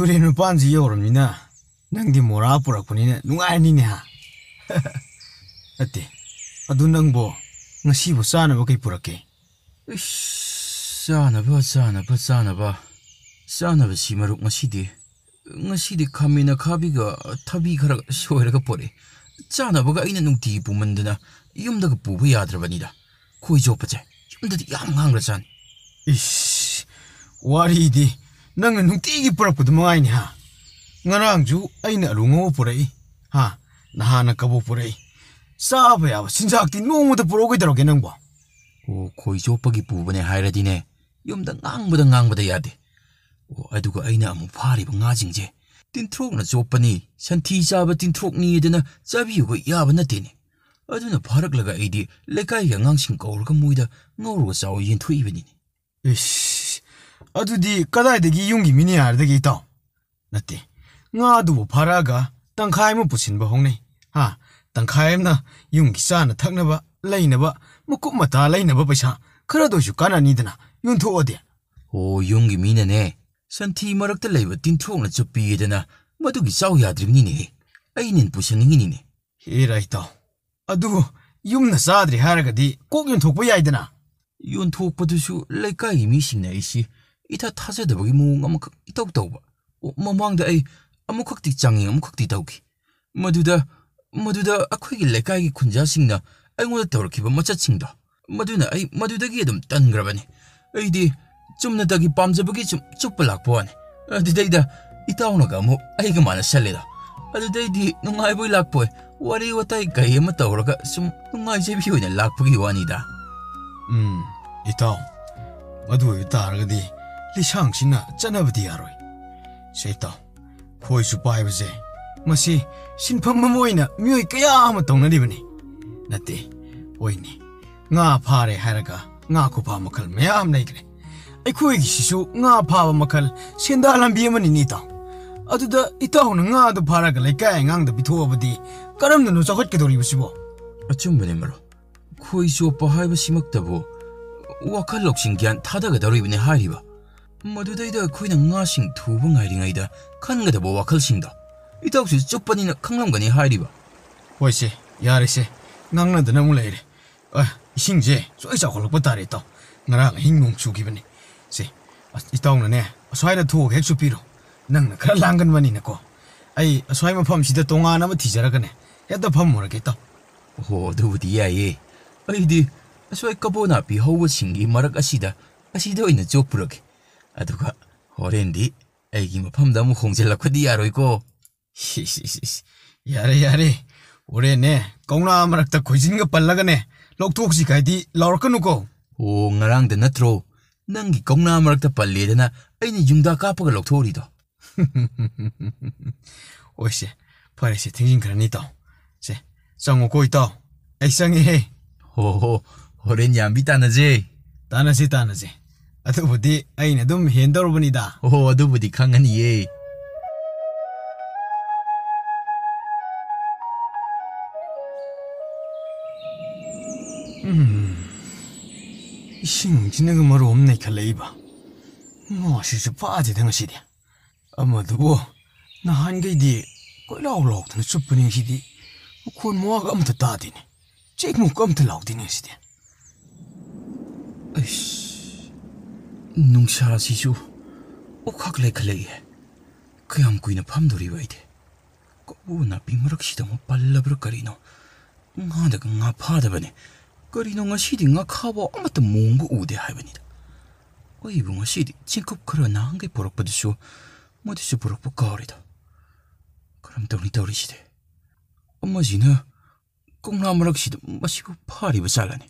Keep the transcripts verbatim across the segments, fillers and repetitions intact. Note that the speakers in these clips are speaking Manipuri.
ꯇꯨꯔꯦꯟ ꯃꯄꯥꯟꯁꯤ ꯌꯧꯔꯕꯅꯤꯅ ꯅꯪꯗꯤ ꯃꯣꯔꯥ ꯄꯨꯔꯛꯄꯅꯤꯅ ꯅꯨꯡꯉꯥꯏꯔꯅꯤꯅꯦ, ꯍꯥ? ꯅꯠꯇꯦ, ꯑꯗꯨ ꯅꯪꯕꯣ ꯉꯁꯤꯕꯨ ꯆꯥꯅꯕ ꯀꯩ ꯄꯨꯔꯛꯀꯦ? ꯏꯁ, ꯆꯥꯅꯕ, ꯆꯥꯅꯕ, ꯆꯥꯅꯕ꯫ ꯆꯥꯅꯕꯁꯤ, ꯃꯔꯨꯞ, ꯉꯁꯤꯗꯤ, ꯉꯁꯤꯗꯤ ꯈꯥꯃꯦꯟ ꯑꯈꯥꯕꯤꯒ ꯊꯕꯤ ꯈꯔ ꯁꯣꯏꯔꯒ ꯄꯣꯔꯛꯑꯦ꯫ ꯆꯥꯅꯕꯒ ꯑꯩꯅ ꯅꯨꯡꯇꯤꯒꯤ ꯄꯨꯃꯟꯗꯅ ꯌꯨꯝꯗꯒ ꯄꯨꯕ ꯌꯥꯗ꯭ꯔꯕꯅꯤꯗ꯫ ꯈꯣꯏ ꯆꯣꯞꯄꯁꯦ ꯌꯨꯝꯗꯗꯤ ꯌꯥꯝ ꯉꯥꯡꯈ꯭ꯔꯖꯥꯠꯅꯤ꯫ ꯏꯁ, ꯋꯥꯔꯤꯗꯤ ꯅꯪꯅ ꯅꯨꯡꯇꯤꯒꯤ ꯄꯨꯔꯛꯄꯗꯨ ꯃꯉꯥꯏꯅꯤ, ꯍꯥ? ꯉꯔꯥꯡꯁꯨ ꯑꯩꯅ ꯑꯂꯨ ꯉꯧꯕ ꯄꯨꯔꯛꯏ, ꯍꯥ? ꯅꯍꯥꯟꯅ ꯀꯕꯣꯛ ꯄꯨꯔꯛꯏ꯫ ꯆꯥꯕ ꯌꯥꯕ ꯆꯤꯟꯖꯥꯛꯇꯤ ꯅꯣꯡꯃꯗ ꯄꯨꯔꯛꯑꯣ ꯀꯩꯗꯧꯔꯒꯦ ꯅꯪꯕꯣ? ꯑꯣ, ꯈꯣꯏ ꯆꯣꯞꯄꯒꯤ ꯄꯨꯕꯅꯦ ꯍꯥꯏꯔꯗꯤꯅꯦ, ꯌꯨꯝꯗ ꯉꯥꯡꯕꯗ ꯉꯥꯡꯕꯗ ꯌꯥꯗꯦ꯫ ꯑꯣ, ꯑꯗꯨꯒ ꯑꯩꯅ ꯑꯃꯨꯛ ꯐꯥꯔꯤꯕ ꯉꯥꯁꯤꯡꯁꯦ ꯇꯤꯟꯊ꯭ꯔꯣꯛꯅ ꯆꯣꯞꯄꯅꯤ, ꯁꯟꯊꯤ ꯆꯥꯕ ꯇꯤꯟꯊ꯭ꯔꯣꯛꯅꯤꯗꯅ ꯆꯥꯕꯤꯌꯨꯕ ꯌꯥꯕ ꯅꯠꯇꯦꯅꯦ꯫ ꯑꯗꯨꯅ ꯐꯥꯔꯛꯂꯒ ꯑꯩꯗꯤ ꯂꯩꯀꯥꯏꯒꯤ ꯑꯉꯥꯡꯁꯤꯡ ꯀꯧꯔꯒ ꯃꯣꯏꯗ ꯉꯧꯔꯒ ꯆꯥꯎ ꯌꯦꯟꯊꯣꯛꯏꯕꯅꯤꯅꯦ꯫ ꯏꯁ, ꯑꯗꯨꯗꯤ ꯀꯗꯥꯏꯗꯒꯤ ꯌꯨꯝꯒꯤ ꯃꯤꯅ ꯌꯥꯔꯗꯒꯦ, ꯏꯇꯥꯎ? ꯅꯠꯇꯦ, ꯉꯥꯗꯨꯕꯨ ꯐꯥꯔꯛꯑꯒ ꯇꯪꯈꯥꯏ ꯑꯃ ꯄꯨꯁꯤꯟꯕ ꯍꯧꯅꯩ, ꯍꯥ? ꯇꯪꯈꯥꯏ ꯑꯃꯅ ꯌꯨꯝꯒꯤ ꯆꯥꯅ ꯊꯛꯅꯕ, ꯂꯩꯅꯕ, ꯃꯀꯨꯞ ꯃꯇꯥ ꯂꯩꯅꯕ ꯄꯩꯁꯥ ꯈꯔꯗ ꯑꯣꯏꯁꯨ ꯀꯥꯟꯅꯅꯤꯗꯅ ꯌꯣꯟꯊꯣꯛꯑꯗꯤ꯫ ꯑꯣ, ꯌꯨꯝꯒꯤ ꯃꯤꯅꯅꯦ, ꯁꯟꯊꯤ ꯃꯔꯛꯇ ꯂꯩꯕ ꯇꯤꯟꯊ꯭ꯔꯣꯛꯅ ꯆꯨꯞꯄꯤꯗꯅ ꯃꯗꯨꯒꯤ ꯆꯥꯎ ꯌꯥꯗ꯭ꯔꯤꯕꯅꯤꯅꯦꯍꯦ꯫ ꯑꯩꯅ ꯄꯨꯁꯟꯅꯤꯡꯉꯤꯅꯤꯅꯦ꯫ ꯍꯦꯔꯥ ꯏꯇꯥꯎ, ꯑꯗꯨ ꯌꯨꯝꯅ ꯆꯥꯗ꯭ꯔꯦ ꯍꯥꯏꯔꯒꯗꯤ ꯀꯣꯛ ꯌꯣꯟꯊꯣꯛꯄ ꯌꯥꯏꯗꯅ꯫ ꯌꯣꯟꯊꯣꯛꯄꯗꯨꯁꯨ ꯂꯩꯀꯥꯏꯒꯤ ꯃꯤꯁꯤꯡꯅ ꯑꯩꯁꯤ ꯏꯊꯥ ꯊꯥꯖꯗꯕꯒꯤ ꯃꯑꯣꯡ ꯑꯃꯈꯛ ꯏꯇꯧ ꯇꯧꯕ꯫ ꯑꯣ, ꯃꯃꯥꯡꯗ ꯑꯩ ꯑꯃꯨꯛꯈꯛꯇꯤ ꯆꯥꯡꯌꯦꯡ ꯑꯃꯨꯛꯈꯛꯇꯤ ꯇꯧꯈꯤ꯫ ꯃꯗꯨꯗ, ꯃꯗꯨꯗ ꯑꯩꯈꯣꯏꯒꯤ ꯂꯩꯀꯥꯏꯒꯤ ꯈꯨꯟꯖꯥꯁꯤꯡꯅ ꯑꯩꯉꯣꯟꯗ ꯇꯧꯔꯛꯈꯤꯕ ꯃꯆꯠꯁꯤꯡꯗꯣ, ꯃꯗꯨꯅ ꯑꯩ ꯃꯗꯨꯗꯒꯤ ꯑꯗꯨꯝ ꯇꯟꯈ꯭ꯔꯕꯅꯤ꯫ ꯑꯩꯗꯤ ꯆꯨꯝꯅꯇꯒꯤ ꯄꯥꯝꯖꯕꯒꯤ ꯁꯨꯝ ꯆꯨꯞꯄ ꯂꯥꯛꯄ ꯋꯥꯅꯤ꯫ ꯑꯗꯨꯗꯩꯗ ꯏꯇꯥꯎꯅꯒ ꯑꯃꯨꯛ ꯑꯩꯒ ꯃꯥꯟꯅꯁꯜꯂꯦꯗꯣ꯫ ꯑꯗꯨꯗꯩꯗꯤ ꯅꯨꯡꯉꯥꯏꯕꯣꯏ ꯂꯥꯛꯄꯣꯏ, ꯋꯥꯔꯤ ꯋꯥꯇꯥꯏ ꯀꯩ ꯑꯃ ꯇꯧꯔꯒ ꯁꯨꯝ ꯅꯨꯡꯉꯥꯏꯖꯕꯤ ꯑꯣꯏꯅ ꯂꯥꯛꯄꯒꯤ ꯋꯥꯅꯤꯗ꯫ ꯎꯝ, ꯏꯇꯥꯎ, ꯃꯗꯨ ꯑꯣꯏꯕ ꯇꯥꯔꯒꯗꯤ ꯂꯤꯁꯥꯡꯁꯤꯟꯅ ꯆꯠꯅꯕꯗꯤ ꯌꯥꯔꯣꯏ꯫ ꯁꯦ ꯏꯇꯥꯎ, ꯈꯣꯏ ꯆꯣꯞꯄ ꯍꯥꯏꯕꯁꯦ, ꯃꯁꯤ ꯁꯤꯟꯐꯝ ꯑꯃ ꯑꯣꯏꯅ ꯃꯤꯑꯣꯏ ꯀꯌꯥ ꯑꯃ ꯇꯧꯅꯔꯤꯕꯅꯤ꯫ ꯅꯠꯇꯦ, ꯍꯣꯏꯅꯦ, ꯉꯥ ꯐꯥꯔꯦ ꯍꯥꯏꯔꯒ ꯉꯥ ꯈꯨꯐꯥ ꯃꯈꯜ ꯃꯌꯥꯝ ꯂꯩꯈ꯭ꯔꯦ꯫ ꯑꯩꯈꯣꯏꯒꯤꯁꯤꯁꯨ ꯉꯥ ꯐꯥꯕ ꯃꯈꯜ ꯁꯦꯟꯗꯥ ꯂꯝꯕꯤ ꯑꯃꯅꯤꯅꯦ, ꯏꯇꯥꯎ꯫ ꯑꯗꯨꯗ ꯏꯇꯥꯎꯅ ꯉꯥꯗꯨ ꯐꯥꯔꯒ ꯂꯩꯀꯥꯏ ꯑꯉꯥꯡꯗ ꯄꯤꯊꯣꯛꯑꯕꯗꯤ ꯀꯔꯝꯅꯅꯣ ꯆꯥꯎꯈꯠꯀꯗꯧꯔꯤꯕꯁꯤꯕꯣ? ꯑꯆꯨꯝꯕꯅꯦ, ꯃꯔꯨꯞ꯫ ꯈꯣꯏ ꯆꯣꯞꯄ ꯍꯥꯏꯕꯁꯤꯃꯛꯇꯕꯨ ꯋꯥꯈꯜ ꯂꯧꯁꯤꯡ ꯒ꯭ꯌꯥꯟ ꯊꯥꯗꯒꯗꯧꯔꯤꯕꯅꯦ ꯍꯥꯏꯔꯤꯕ꯫ ꯃꯗꯨꯗꯩꯗ ꯑꯩꯈꯣꯏꯅ ꯉꯥꯁꯤꯡ ꯊꯨꯕ ꯉꯥꯏꯔꯤꯉꯩꯗ ꯈꯟꯒꯗꯕ ꯋꯥꯈꯜꯁꯤꯡꯗꯣ ꯏꯇꯥꯎꯁꯨ ꯆꯨꯞꯄꯅꯤꯅ ꯈꯪꯂꯝꯒꯅꯤ ꯍꯥꯏꯔꯤꯕ꯫ ꯍꯣꯏꯁꯦ, ꯌꯥꯔꯦꯁꯦ, ꯉꯥꯡꯅꯗꯅ ꯑꯃꯨꯛ ꯂꯩꯔꯦ꯫ ꯑ, ꯏꯁꯤꯡꯁꯦ ꯁꯨꯝ ꯆꯥꯎꯈꯠꯂꯛꯄ ꯇꯥꯔꯦ, ꯏꯇꯥꯎ꯫ ꯉꯔꯥꯡ ꯑꯍꯤꯡ ꯅꯣꯡ ꯆꯨꯈꯤꯕꯅꯦ꯫ ꯁꯦ, ꯑꯁ, ꯏꯇꯥꯎꯅꯅꯦ, ꯑꯁ꯭ꯋꯥꯏꯗ ꯊꯣꯛꯑꯒ ꯍꯦꯛ ꯆꯨꯞꯄꯤꯔꯣ꯫ ꯅꯪꯅ ꯈꯔ ꯂꯥꯡꯒꯟꯕꯅꯤꯅꯀꯣ꯫ ꯑꯩ ꯑꯁ꯭ꯋꯥꯏ ꯃꯐꯝꯁꯤꯗ ꯇꯣꯉꯥꯟꯅ ꯑꯃ ꯊꯤꯖꯔꯒꯅꯦ, ꯍꯦꯛꯇ ꯐꯝꯃꯨꯔꯒꯦ, ꯏꯇꯥꯎ꯫ ꯑꯣ, ꯑꯗꯨꯕꯨꯗꯤ ꯌꯥꯏꯌꯦ꯫ ꯑꯩꯗꯤ ꯑꯁ꯭ꯋꯥꯏ ꯀꯕꯣ ꯅꯥꯄꯤ ꯍꯧꯕꯁꯤꯡꯒꯤ ꯃꯔꯛ ꯑꯁꯤꯗ, ꯑꯁꯤꯗ ꯑꯣꯏꯅ ꯆꯨꯞꯄꯨꯔꯒꯦ꯫ ꯑꯗꯨꯒ ꯍꯣꯔꯦꯟꯗꯤ ꯑꯩꯒꯤ ꯃꯐꯝꯗ ꯑꯃꯨꯛ ꯍꯣꯡꯖꯤꯜꯂꯛꯄꯗꯤ ꯌꯥꯔꯣꯏꯀꯣ꯫ ꯏꯁ, ꯏꯁ, ꯏꯁ, ꯏꯁ꯫ ꯌꯥꯔꯦ, ꯌꯥꯔꯦ꯫ ꯍꯣꯔꯦꯟꯅꯦ, ꯀꯧꯅꯥ ꯃꯔꯛꯇ ꯈꯣꯏꯖꯤꯟꯒ ꯄꯜꯂꯒꯅꯦ, "ꯂꯧꯊꯣꯛꯁꯤ" ꯀꯥꯏꯗꯤ ꯂꯥꯎꯔꯛꯀꯅꯨꯀꯣ꯫ ꯑꯣ, ꯉꯔꯥꯡꯗ ꯅꯠꯇ꯭ꯔꯣ ꯅꯪꯒꯤ ꯀꯧꯅꯥ ꯃꯔꯛꯇ ꯄꯜꯂꯦꯗꯅ ꯑꯩꯅ ꯌꯨꯡꯗ ꯀꯥꯞꯄꯒ ꯂꯧꯊꯣꯛꯎꯔꯤꯗꯣ? ꯑꯣꯏꯁꯦ, ꯐꯔꯦꯁꯦ, ꯊꯦꯡꯖꯤꯟꯈ꯭ꯔꯅꯤ, ꯏꯇꯥꯎ꯫ ꯁꯦ, ꯆꯪꯉꯨꯀꯣ, ꯏꯇꯥꯎ꯫ ꯑꯩ ꯆꯪꯉꯦꯍꯦ꯫ ꯍꯣ ꯍꯣ, ꯍꯣꯔꯦꯟ ꯌꯥꯝꯕꯤ ꯇꯥꯟꯅꯖꯦ꯫ ꯇꯥꯟꯅꯁꯤ, ꯇꯥꯟꯅꯁꯤ꯫ ꯑꯗꯨꯕꯨꯗꯤ ꯑꯩꯅ ꯑꯗꯨꯝ ꯍꯦꯟꯗꯧꯔꯕꯅꯤꯗ꯫ ꯍꯣ, ꯑꯗꯨꯕꯨꯗꯤ ꯈꯪꯉꯅꯤꯌꯦ꯫ ꯎꯝ, ꯏꯁꯤꯡꯁꯤꯅꯒ ꯃꯔꯣꯝ ꯅꯩꯈꯠꯂꯛꯏꯕ꯫ ꯉꯥꯁꯤꯁꯨ ꯐꯥꯗꯦꯗ ꯉꯁꯤꯗꯤ꯫ ꯑꯃꯗꯨꯕꯨ ꯅꯍꯥꯟꯈꯩꯗꯤ ꯀꯣꯏꯂꯥꯎ ꯂꯥꯎꯗꯅ ꯆꯨꯞꯄꯅꯤ, ꯉꯁꯤꯗꯤ ꯃꯈꯣꯟ ꯃꯋꯥꯒ ꯑꯝꯇ ꯇꯥꯗꯦꯅꯦ꯫ ꯆꯦꯛꯃꯨꯛꯀ ꯑꯝꯇ ꯂꯥꯎꯗꯦꯅꯦ ꯉꯁꯤꯗꯤ꯫ ꯑꯩꯁ, ꯅꯨꯡꯁꯥꯁꯤꯁꯨ ꯑꯣꯛꯈꯥꯛ ꯂꯩꯈꯠꯂꯛꯏꯍꯦ꯫ ꯀꯌꯥꯝ ꯀꯨꯏꯅ ꯐꯝꯗꯣꯔꯤꯕ ꯑꯩꯗꯤ? ꯀꯧꯕ ꯅꯥꯄꯤ ꯃꯔꯛꯁꯤꯗ ꯑꯃꯨꯛ ꯄꯜꯂꯕ꯭ꯔꯥ ꯀꯔꯤꯅꯣ? ꯉꯥꯗꯒ ꯉꯥ ꯐꯥꯗꯕꯅꯦ꯫ ꯀꯔꯤꯅꯣ ꯉꯁꯤꯗꯤ ꯉꯥꯈꯥꯕ ꯑꯃꯠꯇ ꯃꯣꯡꯕ ꯎꯗꯦ ꯍꯥꯏꯕꯅꯤꯗ꯫ ꯑꯩꯕꯨ ꯉꯁꯤꯗꯤ ꯆꯦꯡꯀꯨꯞ ꯈꯔ ꯅꯍꯥꯟꯈꯩ ꯄꯨꯔꯛꯄꯗꯨꯁꯨ, ꯃꯗꯨꯁꯨ ꯄꯨꯔꯛꯄ ꯀꯥꯎꯔꯦꯗ꯫ ꯀꯔꯝ ꯇꯧꯅꯤ ꯇꯧꯔꯤꯁꯤꯗꯤ? ꯑꯃꯁꯤꯅ ꯀꯧꯅꯥ ꯃꯔꯛꯁꯤꯗ ꯃꯁꯤꯕꯨ ꯐꯥꯔꯤꯕ ꯖꯥꯠꯂꯅꯦ?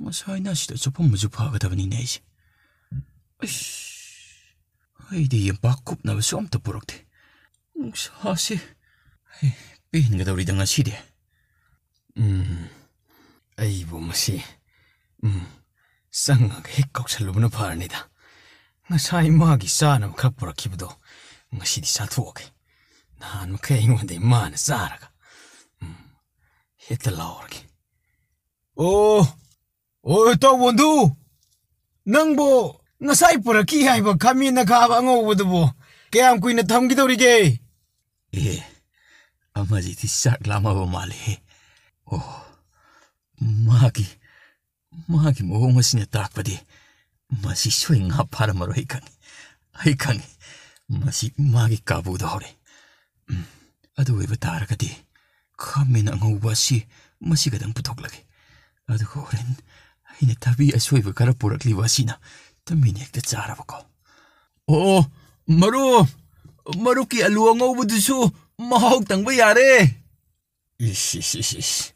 ꯉꯁꯥꯏꯅ ꯑꯁꯤꯗ ꯆꯨꯞꯄꯝꯕꯁꯨ ꯐꯒꯗꯕꯅꯤꯅꯦ ꯑꯩꯁꯦ꯫ ꯑꯩꯁ, ꯑꯩꯗꯤ ꯌꯦꯝꯄꯥꯛ ꯀꯨꯞꯅꯕꯁꯨ ꯑꯝꯇ ꯄꯨꯔꯛꯇꯦ꯫ ꯅꯨꯡꯁꯥꯁꯦ, ꯍꯩ, ꯄꯦꯟꯒꯗꯧꯔꯤꯗ ꯉꯁꯤꯗꯤ꯫ ꯎꯝ, ꯑꯩꯕꯨ ꯃꯁꯤ, ꯎꯝ, ꯆꯪꯉꯒ ꯍꯦꯛ ꯀꯧꯁꯜꯂꯨꯕꯅ ꯐꯔꯅꯤꯗ꯫ ꯉꯁꯥꯏ ꯃꯥꯒꯤ ꯆꯥꯅꯕ ꯈꯔ ꯄꯨꯔꯛꯈꯤꯕꯗꯣ ꯉꯁꯤꯗꯤ ꯆꯥꯊꯣꯛꯑꯒꯦ꯫ ꯅꯍꯥꯟ ꯃꯈꯩ ꯑꯩꯉꯣꯟꯗ ꯃꯥꯅ ꯆꯥꯔꯒ꯫ ꯎꯝ, ꯍꯦꯛꯇ ꯂꯥꯎꯔꯒꯦ꯫ ꯑꯣ, ꯑꯣ, ꯏꯇꯥꯎ ꯕꯣꯟꯗꯨ, ꯅꯪꯕꯨ ꯉꯁꯥꯏ ꯄꯨꯔꯛꯈꯤ ꯍꯥꯏꯕ ꯈꯥꯃꯦꯟ ꯑꯈꯥꯕ ꯑꯉꯧꯕꯗꯨꯕꯨ ꯀꯌꯥꯝ ꯀꯨꯏꯅ ꯊꯝꯈꯤꯗꯧꯔꯤꯒꯦ? ꯑꯦ, ꯑꯃꯁꯤꯗꯤ ꯆꯥꯛ ꯂꯥꯝꯃꯕ ꯃꯥꯜꯂꯦꯍꯦ꯫ ꯑꯣ, ꯃꯥꯒꯤ, ꯃꯥꯒꯤ ꯃꯑꯣꯡ ꯑꯁꯤꯅ ꯇꯥꯛꯄꯗꯤ ꯃꯁꯤ ꯁꯣꯏ ꯉꯥ ꯐꯥꯔꯝꯃꯔꯣꯏ, ꯑꯩ ꯈꯪꯉꯤ꯫ ꯑꯩ ꯈꯪꯉꯤ꯫ ꯃꯁꯤ ꯃꯥꯒꯤ ꯀꯥꯕꯨꯗ ꯍꯧꯔꯦ꯫ ꯎꯝ, ꯑꯗꯨ ꯑꯣꯏꯕ ꯇꯥꯔꯒꯗꯤ ꯈꯥꯃꯦꯟ ꯑꯉꯧꯕ ꯑꯁꯤ ꯃꯁꯤ ꯈꯛꯇꯪ ꯄꯨꯊꯣꯛꯂꯒꯦ꯫ ꯑꯗꯨꯒ ꯍꯣꯔꯦꯟ ꯑꯩꯅ ꯊꯕꯤ ꯑꯁꯣꯏꯕ ꯈꯔ ꯄꯨꯔꯛꯂꯤꯕ ꯑꯁꯤꯅ ꯇꯨꯃꯤꯟ ꯍꯦꯛꯇ ꯆꯥꯔꯕꯀꯣ꯫ ꯑꯣ, ꯃꯔꯨꯞ, ꯃꯔꯨꯞꯀꯤ ꯑꯂꯨ ꯑꯉꯧꯕꯗꯨꯁꯨ ꯃꯍꯥꯎ ꯇꯪꯕ ꯌꯥꯔꯦ꯫ ꯏꯁ, ꯏꯁ, ꯏꯁ, ꯏꯁ꯫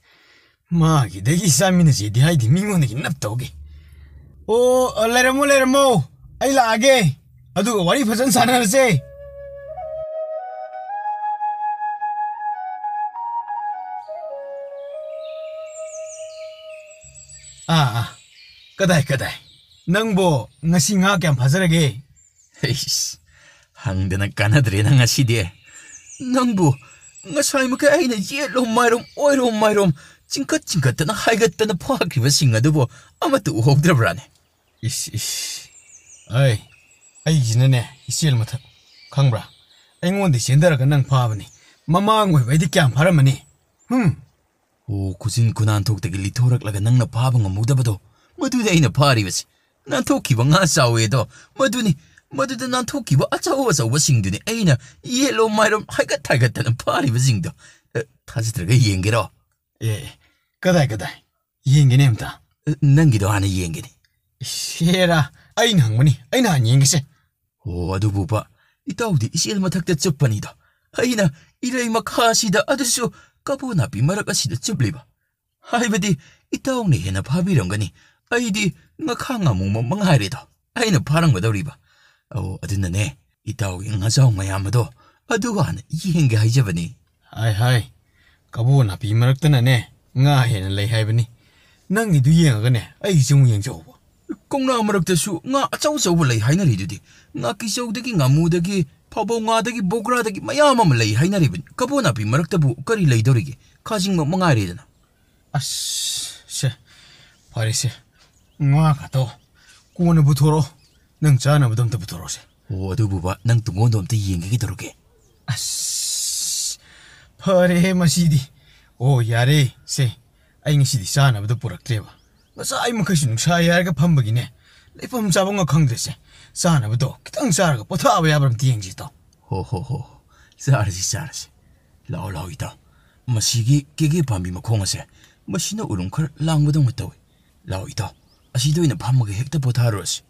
ꯃꯥꯒꯤꯗꯒꯤ ꯆꯥꯃꯤꯟꯅꯁꯦꯗꯤ ꯍꯥꯏꯗꯤ ꯃꯤꯉꯣꯟꯗꯒꯤ ꯅꯞ ꯇꯧꯒꯦ꯫ ꯑꯣ, ꯂꯩꯔꯝꯃꯣ, ꯂꯩꯔꯝꯃꯣ꯫ ꯑꯩ ꯂꯥꯛꯑꯒꯦ꯫ ꯑꯗꯨꯒ ꯋꯥꯔꯤ ꯐꯖꯅ ꯁꯥꯟꯅꯔꯁꯦ꯫ ꯑꯥ, ꯑꯥ꯫ ꯀꯗꯥꯏ, ꯀꯗꯥꯏ? ꯅꯪꯕꯣ ꯉꯁꯤ ꯉꯥ ꯀꯌꯥꯝ ꯐꯥꯖꯔꯒꯦ? ꯏꯁ, ꯍꯪꯗꯅ ꯀꯥꯟꯅꯗ꯭ꯔꯦ ꯅꯪ ꯉꯁꯤꯗꯤ꯫ ꯅꯪꯕꯨ ꯉꯁꯥꯏ ꯃꯈꯩ ꯑꯩꯅ ꯌꯦꯠꯂꯣꯝ ꯃꯥꯏꯔꯣꯝ, ꯑꯣꯏꯔꯣꯝ ꯃꯥꯏꯔꯣꯝ, ꯆꯤꯡꯈꯠ ꯆꯤꯡꯈꯠꯇꯅ ꯍꯥꯏꯒꯠꯇꯅ ꯐꯥꯈ꯭ꯔꯤꯕꯁꯤꯡ ꯑꯗꯨꯕꯨ ꯑꯃꯠꯇ ꯎꯍꯧꯗ꯭ꯔꯕ꯭ꯔꯥꯅꯦ? ꯏꯁ, ꯏꯁ꯫ ꯑꯩ, ꯑꯩꯁꯤꯅꯅꯦ, ꯏꯆꯦꯜ ꯃꯊꯛ, ꯈꯪꯕ꯭ꯔꯥ? ꯑꯩꯉꯣꯟꯗ ꯆꯦꯟꯊꯔꯒ ꯅꯪ ꯐꯥꯕꯅꯤ꯫ ꯃꯃꯥꯡ ꯑꯣꯏꯕ ꯑꯩꯗꯤ ꯀꯌꯥꯝ ꯐꯥꯔꯝꯃꯅꯤ? ꯍꯨꯝ꯫ ꯑꯣ, ꯈꯨꯖꯤꯟ ꯈꯨꯅꯥꯟꯊꯣꯛꯇꯒꯤ ꯂꯤꯊꯣꯔꯛꯂꯒ ꯅꯪꯅ ꯐꯥꯕ ꯉꯝꯍꯧꯗꯕꯗꯣ, ꯃꯗꯨꯗꯤ ꯑꯩꯅ ꯐꯥꯔꯤꯕꯁꯤ꯫ ꯅꯥꯟꯊꯣꯛꯈꯤꯕ ꯉꯥ ꯆꯥꯎꯋꯦꯗꯣ, ꯃꯗꯨꯅꯤ, ꯃꯗꯨꯗ ꯅꯥꯟꯊꯣꯛꯈꯤꯕ ꯑꯆꯧ ꯑꯆꯧꯕꯁꯤꯡꯗꯨꯅꯤ ꯑꯩꯅ ꯌꯦꯠꯂꯣꯝ ꯃꯥꯏꯔꯣꯝ ꯍꯥꯏꯒꯠ ꯍꯥꯏꯒꯠꯇꯅ ꯐꯥꯔꯤꯕꯁꯤꯡꯗꯣ꯫ ꯑꯦ, ꯊꯥꯖꯗ꯭ꯔꯒ ꯌꯦꯡꯒꯦꯔꯣ? ꯑꯦ, ꯑꯦ, ꯀꯗꯥꯏ, ꯀꯗꯥꯏ? ꯌꯦꯡꯒꯦꯅꯦ ꯑꯝꯇ꯫ ꯑꯦ, ꯅꯪꯒꯤꯗꯣ ꯍꯥꯟꯅ ꯌꯦꯡꯒꯦꯅꯦ꯫ ꯏꯁ, ꯍꯦꯔꯥ, ꯑꯩꯅ ꯍꯪꯕꯅꯤ, ꯑꯩꯅ ꯍꯥꯟꯅ ꯌꯦꯡꯒꯦꯁꯦ꯫ ꯑꯣ, ꯑꯗꯨꯕꯨꯕ, ꯏꯇꯥꯎꯗꯤ ꯏꯆꯦꯜ ꯃꯊꯛꯇ ꯆꯨꯞꯄꯅꯤꯗꯣ꯫ ꯑꯩꯅ ꯏꯔꯩ ꯃꯈꯥꯁꯤꯗ, ꯑꯗꯨꯁꯨ ꯀꯕꯣ ꯅꯥꯄꯤ ꯃꯔꯛ ꯑꯁꯤꯗ ꯆꯨꯞꯂꯤꯕ꯫ ꯍꯥꯏꯕꯗꯤ, ꯏꯇꯥꯎꯅ ꯍꯦꯟꯅ ꯐꯥꯕꯤꯔꯝꯒꯅꯤ꯫ ꯑꯩꯗꯤ ꯉꯈꯥ ꯉꯥꯃꯨ ꯃ-, ꯃꯉꯥꯏꯔꯦꯗꯣ ꯑꯩꯅ ꯐꯥꯔꯝꯒꯗꯧꯔꯤꯕ꯫ ꯑꯣ, ꯑꯗꯨꯅꯅꯦ, ꯏꯇꯥꯎꯒꯤ ꯉꯥꯖꯥꯎ ꯃꯌꯥꯝ ꯑꯗꯣ ꯑꯗꯨ ꯍꯥꯟꯅ ꯌꯦꯡꯒꯦ ꯍꯥꯏꯖꯕꯅꯤ꯫ ꯍꯥꯏ, ꯍꯥꯏ, ꯀꯕꯣ ꯅꯥꯄꯤ ꯃꯔꯛꯇꯅꯅꯦ ꯉꯥ ꯍꯦꯟꯅ ꯂꯩ ꯍꯥꯏꯕꯅꯤ꯫ ꯅꯪꯒꯤꯗꯨ ꯌꯦꯡꯉꯒꯅꯦ ꯑꯩꯒꯤꯁꯨ ꯑꯃꯨꯛ ꯌꯦꯡꯖꯍꯧꯕ꯫ ꯀꯧꯅꯥ ꯃꯔꯛꯇꯁꯨ ꯉꯥ ꯑꯆꯧ ꯑꯆꯧꯕ ꯂꯩ ꯍꯥꯏꯅꯔꯤꯗꯨꯗꯤ꯫ ꯉꯥꯀꯤꯆꯧꯗꯒꯤ, ꯉꯥꯃꯨꯗꯒꯤ, ꯐꯥꯕꯧ ꯉꯥꯗꯒꯤ, ꯕꯣꯒ꯭ꯔꯥꯗꯒꯤ ꯃꯌꯥꯝ ꯑꯃ ꯂꯩ ꯍꯥꯏꯅꯔꯤꯕꯅꯤ꯫ ꯀꯕꯣ ꯅꯥꯄꯤ ꯃꯔꯛꯇꯕꯨ ꯀꯔꯤ ꯂꯩꯗꯧꯔꯤꯒꯦ? ꯈꯥꯖꯤꯡꯃꯛ ꯃꯉꯥꯏꯔꯦꯗꯅ꯫ ꯑꯁ, ꯁꯦ, ꯐꯔꯦꯁꯦ꯫ ꯉꯥ ꯈꯛꯇꯣ ꯀꯣꯟꯅ ꯄꯨꯊꯣꯔꯛꯑꯣ꯫ ꯅꯪ ꯆꯥꯅꯕꯗꯣ ꯑꯝꯇ ꯄꯨꯊꯣꯔꯛꯑꯣꯁꯦ꯫ ꯑꯣ, ꯑꯗꯨꯕꯨꯕ, ꯅꯪ ꯇꯨꯡꯒꯣꯟꯗꯣ ꯑꯝꯇ ꯌꯦꯡꯒꯦ ꯀꯩꯗꯧꯔꯒꯦ? ꯑꯁ, ꯐꯔꯦꯍꯦ ꯃꯁꯤꯗꯤ꯫ ꯑꯣ, ꯌꯥꯔꯦ, ꯁꯦ, ꯑꯩ ꯉꯁꯤꯗꯤ ꯆꯥꯅꯕꯗꯣ ꯄꯨꯔꯛꯇ꯭ꯔꯦꯕ꯫ ꯉꯁꯥꯏ ꯃꯈꯩꯁꯨ ꯅꯨꯡꯁꯥ ꯌꯥꯏꯔꯒ ꯐꯝꯕꯒꯤꯅꯦ, ꯂꯩꯐꯝ ꯆꯥꯐꯝꯒ ꯈꯪꯗ꯭ꯔꯦꯁꯦ꯫ ꯆꯥꯅꯕꯗꯣ ꯈꯤꯇꯪ ꯆꯥꯔꯒ ꯄꯣꯊꯥꯕ ꯌꯥꯕ꯭ꯔꯥ ꯑꯝꯇ ꯌꯦꯡꯁꯤ, ꯏꯇꯥꯎ꯫ ꯍꯣ, ꯍꯣ, ꯍꯣ, ꯆꯥꯔꯁꯤ, ꯆꯥꯔꯁꯤ꯫ ꯂꯥꯛꯑꯣ, ꯂꯥꯛꯑꯣ, ꯏꯇꯥꯎ꯫ ꯃꯁꯤꯒꯤ ꯀꯦꯒꯦ ꯄꯥꯝꯕꯤ ꯃꯈꯣꯡ ꯑꯁꯦ, ꯃꯁꯤꯅ ꯎꯔꯨꯝ ꯈꯔ ꯂꯥꯡꯕꯗꯧꯅ ꯇꯧꯏ꯫ ꯂꯥꯛꯑꯣ, ꯏꯇꯥꯎ, ꯑꯁꯤꯗ ꯑꯣꯏꯅ ꯐꯝꯃꯒ ꯍꯦꯛꯇ ꯄꯣꯊꯥꯔꯨꯔꯁꯤ꯫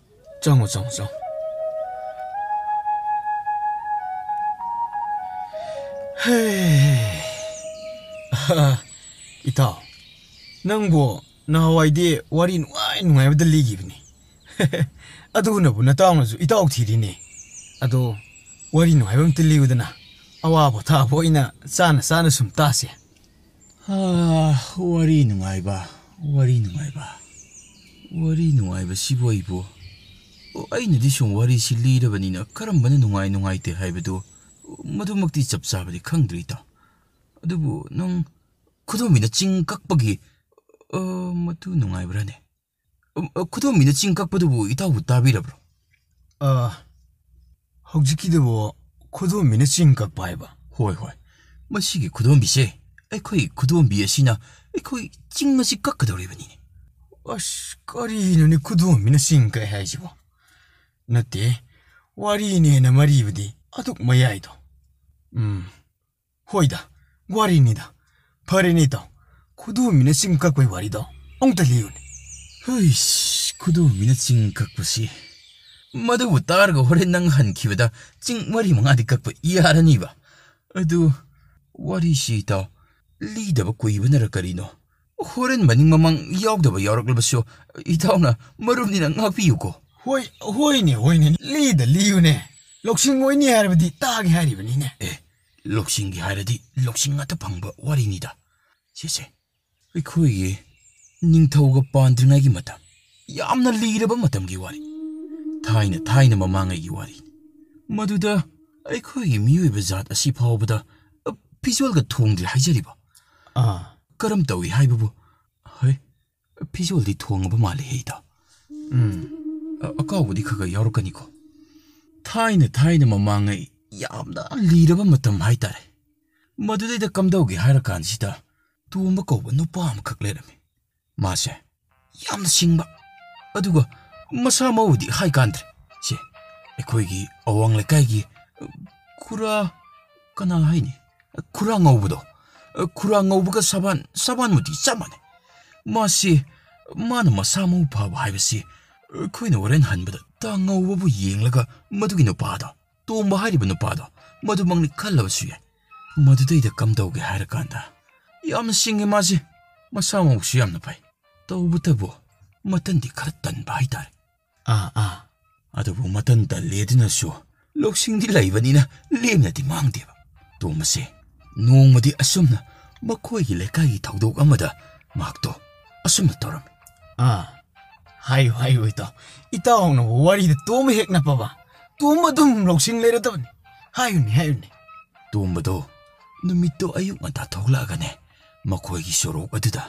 ꯆꯪꯉꯣ, ꯆꯪꯉꯣ, ꯆꯪꯉꯣ꯫ ꯍꯦ꯫ ꯑꯍ, ꯏꯇꯥꯎ, ꯅꯪꯕꯨ ꯅꯍꯥꯟꯋꯥꯏꯗꯤ ꯋꯥꯔꯤ ꯅꯨꯡꯉꯥꯏ ꯅꯨꯡꯉꯥꯏꯕꯗ ꯂꯤꯈꯤꯕꯅꯤ꯫ ꯑꯗꯨꯅꯕꯨ ꯅꯇꯥꯎꯅꯁꯨ ꯏꯇꯥꯎ ꯊꯤꯔꯤꯅꯦ꯫ ꯑꯗꯣ ꯋꯥꯔꯤ ꯅꯨꯡꯉꯥꯏꯕ ꯑꯝꯇ ꯂꯤꯌꯨꯗꯅ, ꯑꯋꯥ ꯄꯣꯊꯥꯕ ꯑꯣꯏꯅ ꯆꯥꯅ ꯆꯥꯅ ꯁꯨꯝ ꯇꯥꯁꯦ꯫ ꯑꯥ, ꯋꯥꯔꯤ ꯅꯨꯡꯉꯥꯏꯕ, ꯋꯥꯔꯤ ꯅꯨꯡꯉꯥꯏꯕ, ꯋꯥꯔꯤ ꯅꯨꯡꯉꯥꯏꯕꯁꯤꯕꯨ ꯑꯩꯕꯨ, ꯑꯣ, ꯑꯩꯅꯗꯤ ꯁꯨꯝ ꯋꯥꯔꯤꯁꯤ ꯂꯤꯔꯕꯅꯤꯅ ꯀꯔꯝꯕꯅ ꯅꯨꯡꯉꯥꯏ ꯅꯨꯡꯉꯥꯏꯇꯦ ꯍꯥꯏꯕꯗꯨ ꯃꯗꯨꯃꯛꯇꯤ ꯆꯞ ꯆꯥꯕꯗꯤ ꯈꯪꯗ꯭ꯔꯤ, ꯏꯇꯥꯎ꯫ ꯑꯗꯨꯕꯨ ꯅꯪ ꯈꯨꯗꯣꯝꯕꯤꯅ ꯆꯤꯡ ꯀꯛꯄꯒꯤ, ꯑ, ꯃꯗꯨ ꯅꯨꯡꯉꯥꯏꯕ꯭ꯔꯥꯅꯦ? ꯑ, ꯑ, ꯈꯨꯗꯣꯝꯕꯤꯅ ꯆꯤꯡ ꯀꯛꯄꯗꯨꯕꯨ ꯏꯇꯥꯎꯕꯨ ꯇꯥꯕꯤꯔꯕ꯭ꯔꯣ? ꯑ, ꯍꯧꯖꯤꯛꯀꯤꯗꯨꯕꯨ ꯈꯨꯗꯣꯝꯕꯤꯅ ꯆꯤꯡ ꯀꯛꯄ ꯍꯥꯏꯕ? ꯍꯣꯏ, ꯍꯣꯏ꯫ ꯃꯁꯤꯒꯤ ꯈꯨꯗꯣꯝꯕꯤꯁꯦ, ꯑꯩꯈꯣꯏ ꯈꯨꯗꯣꯝꯕꯤ ꯑꯁꯤꯅ ꯑꯩꯈꯣꯏ ꯆꯤꯡ ꯑꯁꯤ ꯀꯛꯀꯗꯧꯔꯤꯕꯅꯤꯅꯦ꯫ ꯑꯁ, ꯀꯔꯤꯅꯣꯅꯦ ꯈꯨꯗꯣꯝꯕꯤꯅ ꯆꯤꯡ ꯀꯛꯑꯦ ꯍꯥꯏꯁꯤꯕꯣ? ꯅꯠꯇꯦ, ꯋꯥꯔꯤꯅꯦꯅ ꯃꯔꯤꯕꯗꯤ ꯑꯗꯨꯛ ꯃꯌꯥꯏꯗꯣ꯫ ꯎꯝ, ꯍꯣꯏꯗ, ꯋꯥꯔꯤꯅꯤꯗ꯫ ꯐꯔꯦꯅꯦ ꯏꯇꯥꯎ, ꯈꯨꯗꯣꯝꯕꯤꯅ ꯆꯤꯡ ꯀꯛꯄꯩ ꯋꯥꯔꯤꯗꯣ ꯑꯃꯨꯛꯇ ꯂꯤꯌꯨꯅꯦ꯫ ꯍꯩꯁ, ꯈꯨꯗꯣꯝꯕꯤꯅ ꯆꯤꯡ ꯀꯛꯄꯁꯤ, ꯃꯗꯨꯕꯨ ꯇꯥꯔꯒ ꯍꯣꯔꯦꯟ ꯅꯪ ꯍꯟꯈꯤꯕꯗ ꯆꯤꯡ ꯃꯔꯤ ꯃꯉꯥꯗꯤ ꯀꯛꯄ ꯌꯥꯔꯅꯤꯕ꯫ ꯑꯗꯨ ꯋꯥꯔꯤꯁꯤ ꯏꯇꯥꯎ, ꯂꯤꯗꯕ ꯀꯨꯏꯕꯅꯔ ꯀꯔꯤꯅꯣ, ꯍꯣꯔꯦꯟ ꯃꯅꯤꯡ ꯃꯃꯥꯡ ꯌꯥꯎꯗꯕ ꯌꯥꯎꯔꯛꯂꯕꯁꯨ ꯏꯇꯥꯎꯅ ꯃꯔꯨꯞꯅꯤꯅ ꯉꯥꯛꯄꯤꯌꯨꯀꯣ꯫ ꯍꯣꯏ, ꯍꯣꯏꯅꯦ, ꯍꯣꯏꯅꯦ, ꯂꯤꯗ ꯂꯤꯌꯨꯅꯦ꯫ ꯂꯧꯁꯤꯡ ꯑꯣꯏꯅꯤ ꯍꯥꯏꯔꯕꯗꯤ ꯇꯥꯒꯦ ꯍꯥꯏꯔꯤꯕꯅꯤꯅꯦ꯫ ꯑꯦ, ꯂꯧꯁꯤꯡꯒꯤ ꯍꯥꯏꯔꯗꯤ ꯂꯧꯁꯤꯡ ꯉꯥꯛꯇ ꯐꯪꯕ ꯋꯥꯔꯤꯅꯤꯗ꯫ ꯁꯦ, ꯁꯦ, ꯑꯩꯈꯣꯏꯒꯤ ꯅꯤꯡꯊꯧꯒ ꯄꯥꯟꯗ꯭ꯔꯤꯉꯩꯒꯤ ꯃꯇꯝ, ꯌꯥꯝꯅ ꯂꯤꯔꯕ ꯃꯇꯝꯒꯤ ꯋꯥꯔꯤ, ꯊꯥꯏꯅ ꯊꯥꯏꯅ ꯃꯃꯥꯡꯉꯩꯒꯤ ꯋꯥꯔꯤ꯫ ꯃꯗꯨꯗ ꯑꯩꯈꯣꯏꯒꯤ ꯃꯤꯑꯣꯏꯕ ꯖꯥꯠ ꯑꯁꯤ ꯐꯥꯎꯕꯗ, ꯑ, ꯐꯤꯖꯣꯜꯒ ꯊꯣꯡꯗ꯭ꯔꯤ ꯍꯥꯏꯖꯔꯤꯕ꯫ ꯑꯥ꯫ ꯀꯔꯝ ꯇꯧꯏ ꯍꯥꯏꯕꯕꯨ? ꯍꯩ, ꯐꯤꯖꯣꯜꯗꯤ ꯊꯣꯡꯉꯕ ꯃꯥꯜꯂꯦ ꯍꯦ ꯏꯇꯥꯎ꯫ ꯎꯝ꯫ ꯑ-, ꯑꯀꯥꯎꯕꯗꯤ ꯈꯔ ꯈꯔ ꯌꯥꯎꯔꯛꯀꯅꯤꯀꯣ꯫ ꯊꯥꯏꯅ ꯊꯥꯏꯅ ꯃꯃꯥꯡꯉꯩ ꯌꯥꯝꯅ ꯂꯤꯔꯕ ꯃꯇꯝ ꯍꯥꯏꯇꯥꯔꯦ꯫ ꯃꯗꯨꯗꯩꯗ ꯀꯝꯗꯧꯒꯦ ꯍꯥꯏꯔ ꯀꯥꯟꯁꯤꯗ ꯇꯣꯝꯕ ꯀꯧꯕ ꯅꯨꯄꯥ ꯑꯃꯈꯛ ꯂꯩꯔꯝꯃꯤ꯫ ꯃꯥꯁꯦ ꯌꯥꯝꯅ ꯁꯤꯡꯕ, ꯑꯗꯨꯒ ꯃꯁꯥ ꯃꯎꯗꯤ ꯍꯥꯏ ꯀꯥꯟꯗ꯭ꯔꯦ꯫ ꯁꯦ, ꯑꯩꯈꯣꯏꯒꯤ ꯑꯋꯥꯡ ꯂꯩꯀꯥꯏꯒꯤ, ꯑ, ꯈꯨꯔꯥ, ꯀꯅꯥ ꯍꯥꯏꯅꯤ? ꯈꯨꯔꯥ ꯉꯧꯕꯗꯣ꯫ ꯑ, ꯈꯨꯔꯥ ꯉꯧꯕꯒ ꯁꯕꯥꯟ, ꯁꯕꯥꯟꯃꯨꯇꯤ ꯆꯞ ꯃꯥꯟꯅꯩ꯫ ꯃꯥꯁꯤ, ꯃꯥꯅ ꯃꯁꯥ ꯃꯎ ꯐꯕ ꯍꯥꯏꯕꯁꯤ ꯑꯩꯈꯣꯏꯅ ꯍꯣꯔꯦꯟ ꯍꯟꯕꯗ ꯇꯥ ꯉꯧꯕꯕꯨ ꯌꯦꯡꯂꯒ ꯃꯗꯨꯒꯤ ꯅꯨꯄꯥꯗꯣ, ꯇꯣꯝꯕ ꯍꯥꯏꯔꯤꯕ ꯅꯨꯄꯥꯗꯣ, ꯃꯗꯨꯃꯛꯅꯤ ꯈꯜꯂꯕꯁꯨ ꯌꯥꯏ꯫ ꯃꯗꯨꯗꯩꯗ ꯀꯝꯗꯧꯒꯦ ꯍꯥꯏꯔ ꯀꯥꯟꯗ, ꯌꯥꯝꯅ ꯁꯤꯡꯉꯤ ꯃꯥꯁꯦ꯫ ꯃꯁꯥ ꯃꯎꯁꯨ ꯌꯥꯝꯅ ꯐꯩ꯫ ꯇꯧꯕꯇꯕꯨ ꯃꯇꯟꯗꯤ ꯈꯔ ꯇꯟꯕ ꯍꯥꯏꯇꯥꯔꯦ꯫ ꯑꯥ, ꯑꯥ꯫ ꯑꯗꯨꯕꯨ ꯃꯇꯟ ꯇꯜꯂꯦ ꯑꯗꯨꯅꯁꯨ ꯂꯧꯁꯤꯡꯗꯤ ꯂꯩꯕꯅꯤꯅ ꯂꯦꯝꯅꯗꯤ ꯃꯥꯡꯗꯦꯕ꯫ ꯇꯣꯝꯕꯁꯦ ꯅꯣꯡꯃꯗꯤ ꯑꯁꯨꯝꯅ ꯃꯈꯣꯏꯒꯤ ꯂꯩꯀꯥꯏꯒꯤ ꯊꯧꯗꯣꯛ ꯑꯃꯗ ꯃꯍꯥꯛꯇꯣ ꯑꯁꯨꯝꯅ ꯇꯧꯔꯝꯃꯤ꯫ ꯑꯥ, ꯍꯥꯏꯌꯨ, ꯍꯥꯏꯌꯨ, ꯏꯇꯥꯎ꯫ ꯏꯇꯥꯎꯅꯕꯨ ꯋꯥꯔꯤꯗ ꯇꯣꯝꯕ ꯍꯦꯛ ꯅꯞꯄꯕ, ꯇꯣꯝꯕ ꯑꯗꯨꯝ ꯂꯧꯁꯤꯡ ꯂꯩꯔꯗꯕꯅꯤ꯫ ꯍꯥꯏꯌꯨꯅꯦ, ꯍꯥꯏꯌꯨꯅꯦ꯫ ꯇꯣꯝꯕꯗꯣ ꯅꯨꯃꯤꯠꯇꯣ ꯑꯌꯨꯛ ꯉꯟꯇꯥ ꯊꯣꯛꯂꯛꯑꯒꯅꯦ, ꯃꯈꯣꯏꯒꯤ ꯁꯣꯔꯣꯛ ꯑꯗꯨꯗ꯫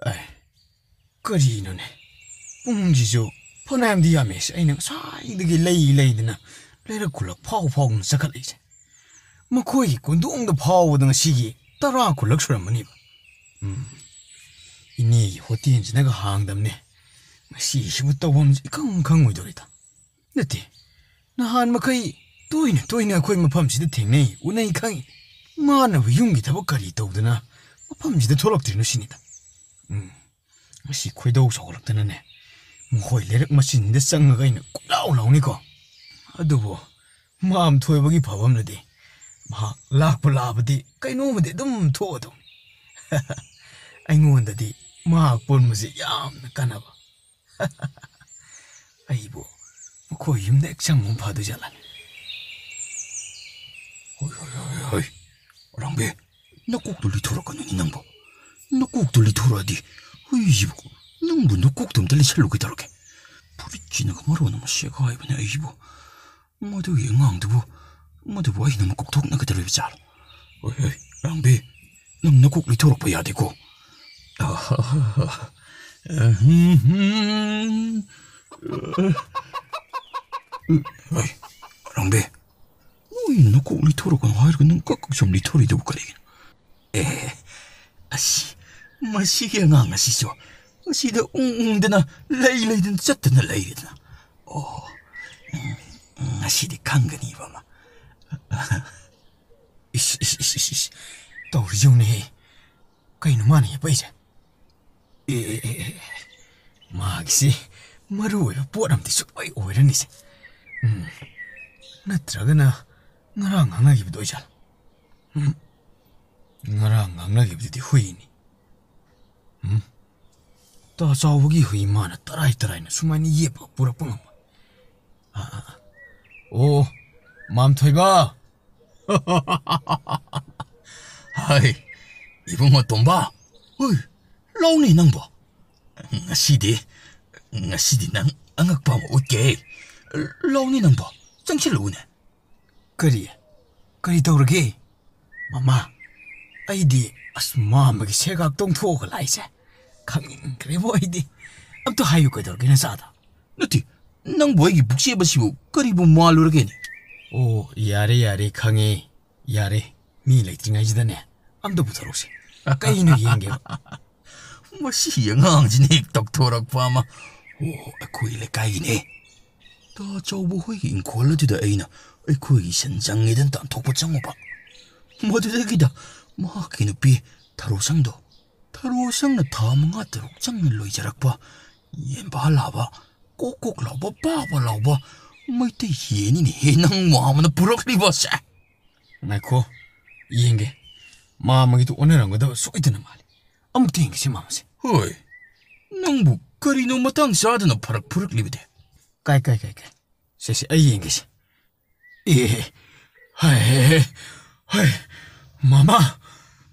ꯑꯦ, ꯀꯔꯤꯅꯣꯅꯦ? ꯄꯨꯡꯁꯤꯁꯨ ꯐꯅꯌꯥꯝꯗꯤ ꯌꯥꯝꯃꯦ꯫ ꯑꯩꯅ ꯉꯁꯥꯏꯗꯒꯤ ꯂꯩ ꯂꯩꯗꯅ ꯂꯩꯔꯛ ꯈꯨꯜꯂꯛ ꯐꯥꯎ ꯐꯥꯎꯗꯅ ꯆꯠꯈꯠꯂꯛꯏꯁꯦ꯫ ꯃꯈꯣꯏꯒꯤ ꯀꯣꯟꯊꯣꯡꯗ ꯐꯥꯎꯕꯗ ꯉꯁꯤꯒꯤ ꯇꯔꯥ ꯈꯨꯜꯂꯛ ꯁꯨꯔꯝꯃꯅꯤꯕ꯫ ꯎꯝ꯫ ꯏꯅꯦꯒꯤ ꯍꯣꯇꯦꯜꯁꯤꯅꯒ ꯍꯥꯡꯗꯕꯅꯦ꯫ ꯉꯁꯤꯁꯤꯕꯨ ꯇꯧꯐꯝꯁꯤ ꯏꯈꯪ ꯈꯪꯉꯣꯏꯗꯧꯔꯤꯗ꯫ ꯅꯠꯇꯦ, ꯅꯍꯥꯟ ꯃꯈꯩ ꯇꯣꯏꯅ ꯇꯣꯏꯅ ꯑꯩꯈꯣꯏ ꯃꯐꯝꯁꯤꯗ ꯊꯦꯡꯅꯩ, ꯎꯅꯩ ꯈꯪꯉꯤ꯫ ꯃꯥꯅꯕꯨ ꯌꯨꯝꯒꯤ ꯊꯕꯛ ꯀꯔꯤ ꯇꯧꯗꯅ ꯃꯐꯝꯁꯤꯗ ꯊꯣꯛꯂꯛꯇ꯭ꯔꯤꯅꯣ ꯁꯤꯅꯤꯗ꯫ ꯎꯝ, ꯉꯁꯤ ꯈꯣꯏꯗꯧ ꯁꯥꯎꯒꯠꯂꯛꯇꯅꯅꯦ, ꯃꯈꯣꯏ ꯂꯩꯔꯛ ꯃꯆꯤꯟꯗ ꯆꯪꯉꯒ ꯑꯩꯅ ꯀꯣꯏꯂꯥꯎ ꯂꯥꯎꯅꯤꯀꯣ꯫ ꯑꯗꯨꯕꯨ ꯃꯥꯝꯊꯣꯏꯕꯒꯤ ꯐꯕ ꯑꯃꯅꯗꯤ ꯃꯍꯥꯛ ꯂꯥꯛꯄ ꯂꯥꯛꯑꯕꯗꯤ ꯀꯩꯅꯣꯝꯃꯗꯤ ꯑꯗꯨꯝ ꯊꯣꯛꯑꯗꯧꯅꯤ꯫ ꯑꯩꯉꯣꯟꯗꯗꯤ ꯃꯍꯥꯛ ꯄꯨꯟꯕꯁꯦ ꯌꯥꯝꯅ ꯀꯥꯟꯅꯕ꯫ ꯑꯩꯕꯨ ꯃꯈꯣꯏ ꯌꯨꯝꯗ ꯍꯦꯛ ꯆꯪꯕ ꯐꯗꯣꯏ ꯖꯥꯠꯂꯅꯦ? ꯍꯣꯏ, ꯍꯣꯏ, ꯍꯣꯏ, ꯍꯣꯏ꯫ ꯑꯔꯥꯡꯕꯤ, ꯅꯀꯣꯛꯇꯨ ꯂꯤꯊꯣꯔꯛꯀꯅꯨꯅꯦ ꯅꯪꯕꯨ꯫ ꯅꯀꯣꯛꯇꯨ ꯂꯤꯊꯣꯔꯛꯑꯗꯤ, ꯍꯨꯏꯁꯤꯕꯨ, ꯅꯪꯕꯨ ꯅꯀꯣꯛꯇꯨ ꯑꯝꯇ ꯂꯤꯁꯜꯂꯨ ꯀꯩꯗꯧꯔꯒꯦ? ꯄꯤꯛꯆꯤꯅꯒ ꯃꯔꯣꯟ ꯑꯃ ꯁꯦꯒꯥꯏꯕꯅꯦ ꯑꯩꯕꯨ꯫ ꯃꯗꯨꯒꯤ ꯑꯉꯥꯡꯗꯨꯕꯨ, ꯃꯗꯨꯕꯨ ꯑꯩꯅ ꯑꯃꯨꯛ ꯀꯧꯊꯣꯛꯅꯒꯗꯧꯔꯤꯕ ꯖꯥꯠꯂꯣ? ꯍꯣꯏ, ꯍꯣꯏ, ꯔꯥꯡꯕꯤ, ꯅꯪ ꯅꯀꯣꯛ ꯂꯤꯊꯣꯔꯛꯄ ꯌꯥꯗꯦꯀꯣ꯫ ꯍꯣꯏ, ꯔꯥꯡꯕꯤ, ꯅꯣꯏ ꯅꯀꯣꯛ ꯂꯤꯊꯣꯔꯛꯀꯅꯨ ꯍꯥꯏꯔꯒ ꯅꯪ ꯀꯛ ꯀꯛ ꯁꯨꯝ ꯂꯤꯊꯣꯔꯤꯗꯨꯕꯨ ꯀꯔꯤꯒꯤꯅꯣ? ꯑꯦ, ꯑꯁꯤ, ꯃꯁꯤꯒꯤ ꯑꯉꯥꯡ ꯑꯁꯤꯁꯨ ꯃꯁꯤꯗ ꯎꯪ ꯎꯪꯗꯅ, ꯂꯩ ꯂꯩꯗꯅ ꯆꯠꯇꯅ ꯂꯩꯔꯦꯗꯅ꯫ ꯑꯣ, ꯎꯝ, ꯉꯁꯤꯗꯤ ꯈꯪꯒꯅꯤꯕ ꯑꯃ꯫ ꯏꯁ, ꯏꯁ, ꯏꯁ, ꯏꯁ, ꯏꯁ꯫ ꯇꯧꯔꯤꯁꯤ ꯌꯦꯡꯉꯨꯅꯦꯍꯦ꯫ ꯀꯩꯅꯣ ꯃꯥꯅ ꯌꯦꯞꯄꯛꯏꯁꯦ? ꯑꯦ, ꯑꯦ, ꯑꯦ, ꯑꯦ, ꯑꯦ꯫ ꯃꯥꯒꯤꯁꯤ ꯃꯔꯨ ꯑꯣꯏꯕ ꯄꯣꯠ ꯑꯃꯗꯤ ꯁꯣꯏ ꯑꯣꯏꯔꯅꯤꯁꯦ꯫ ꯎꯝ꯫ ꯅꯠꯇ꯭ꯔꯒꯅ ꯉꯔꯥꯡ ꯉꯥꯡꯅꯈꯤꯕꯗꯣ ꯑꯣꯏꯖꯥꯠꯂꯣ? ꯎꯝ꯫ ꯉꯔꯥꯡ ꯉꯥꯡꯅꯈꯤꯕꯗꯨꯗꯤ ꯍꯨꯏꯅꯤ꯫ ꯎꯝ꯫ ꯇꯥ ꯆꯥꯎꯕꯒꯤ ꯍꯨꯏ ꯃꯥꯅ ꯇꯔꯥꯏ ꯇꯔꯥꯏꯅ ꯁꯨꯃꯥꯏꯅ ꯌꯦꯞꯄꯒ ꯄꯨꯔꯛꯄ ꯉꯝꯕ? ꯑꯥ, ꯑꯥ, ꯑꯥ꯫ ꯑꯣ, ꯃꯥꯝꯊꯣꯏꯕ꯫ ꯍꯥꯏ, ꯏꯕꯨꯡꯉꯣ ꯇꯣꯝꯕ꯫ ꯍꯣꯏ, ꯂꯥꯎꯅꯦ ꯅꯪꯕꯣ꯫ ꯉꯁꯤꯗꯤ, ꯉꯁꯤꯗꯤ ꯅꯪ ꯑꯉꯛꯄ ꯑꯃ ꯎꯠꯀꯦ꯫ ꯂꯥꯎꯅꯦ ꯅꯪꯕꯣ, ꯆꯪꯁꯤꯜꯂꯛꯎꯅꯦ꯫ ꯀꯔꯤ? ꯀꯔꯤ ꯇꯧꯔꯒꯦ? ꯃꯃꯥ, ꯑꯩꯗꯤ ꯑꯁ ꯃꯥꯝꯃꯒꯤ ꯁꯦꯒꯥꯛ ꯇꯣꯡꯊꯣꯛꯑꯒ ꯂꯥꯛꯏꯁꯦ꯫ ꯈꯪꯅꯤꯡꯈ꯭ꯔꯦꯕꯣ ꯑꯩꯗꯤ꯫ ꯑꯝꯇ ꯍꯥꯏꯌꯨ, ꯀꯩꯗꯧꯔꯒꯦ ꯅꯆꯥꯗ? ꯅꯠꯇꯦ, ꯅꯪꯕꯨ ꯑꯩꯒꯤ ꯄꯨꯛꯆꯦꯞ ꯑꯁꯤꯕꯨ ꯀꯔꯤꯕꯨ ꯃꯥꯜꯂꯨꯔꯒꯦꯅꯦ? ꯑꯣ, ꯌꯥꯔꯦ, ꯌꯥꯔꯦ, ꯈꯪꯉꯦ꯫ ꯌꯥꯔꯦ, ꯃꯤ ꯂꯩꯇ꯭ꯔꯤꯉꯩꯁꯤꯗꯅꯦ, ꯑꯝꯇ ꯄꯨꯊꯣꯔꯛꯎꯁꯦ꯫ ꯀꯩꯅꯣ ꯌꯦꯡꯒꯦꯕ꯫ ꯃꯁꯤ ꯑꯉꯥꯡꯁꯤꯅ ꯍꯦꯛ ꯇꯧꯊꯣꯔꯛꯄ ꯑꯃ꯫ ꯑꯣ, ꯑꯩꯈꯣꯏ ꯂꯩꯀꯥꯏꯒꯤꯅꯦ꯫ ꯇꯥ ꯆꯥꯎꯕ ꯍꯣꯏꯒꯤ ꯏꯪꯈꯣꯜ ꯑꯗꯨꯗ ꯑꯩꯅ ꯑꯩꯈꯣꯏꯒꯤ ꯁꯟ ꯆꯪꯉꯦꯗꯅ ꯇꯥꯟꯊꯣꯛꯄ ꯆꯪꯉꯨꯕ꯫ ꯃꯗꯨꯗꯒꯤꯗ ꯃꯍꯥꯛꯀꯤ ꯅꯨꯄꯤ ꯊꯔꯣꯁꯪꯗꯣ, ꯊꯔꯣꯁꯪꯅ ꯊꯥ ꯃꯉꯥ ꯇꯔꯨꯛ ꯆꯪꯅ ꯂꯣꯏꯖꯔꯛꯄ ꯌꯦꯟꯕꯥ ꯂꯥꯕ, ꯀꯣꯛ ꯀꯣꯛ ꯂꯥꯎꯕ, ꯄꯥ ꯄꯥ ꯂꯥꯎꯕ ꯃꯩꯇꯩ ꯌꯦꯟꯅꯤꯅꯦꯍꯦ ꯅꯪ ꯃꯥꯝꯃꯅ ꯄꯨꯔꯛꯂꯤꯕꯁꯦ꯫ ꯉꯥꯏꯈꯣ, ꯌꯦꯡꯒꯦ꯫ ꯃꯥꯝꯃꯒꯤꯗꯨ ꯑꯣꯟꯅꯔꯝꯒꯗꯕ ꯁꯣꯏꯗꯅ ꯃꯥꯜꯂꯤ꯫ ꯑꯃꯨꯛꯇ ꯌꯦꯡꯒꯦꯁꯦ ꯃꯥꯝꯃꯁꯦ꯫ ꯍꯣꯏ, ꯅꯪꯕꯨ ꯀꯔꯤꯅꯣ ꯃꯇꯥꯡ ꯆꯥꯗꯅ ꯐꯔꯛ ꯐꯨꯔꯛꯂꯤꯕꯗꯤ? ꯀꯥꯏ, ꯀꯥꯏ, ꯀꯥꯏ, ꯀꯥꯏ? ꯁꯦ, ꯁꯦ, ꯑꯩ ꯌꯦꯡꯒꯦꯁꯦ꯫ ꯑꯦ, ꯍꯥꯏ, ꯍꯥꯏ, ꯍꯥꯏ, ꯍꯥꯏ꯫ ꯃꯥꯃ,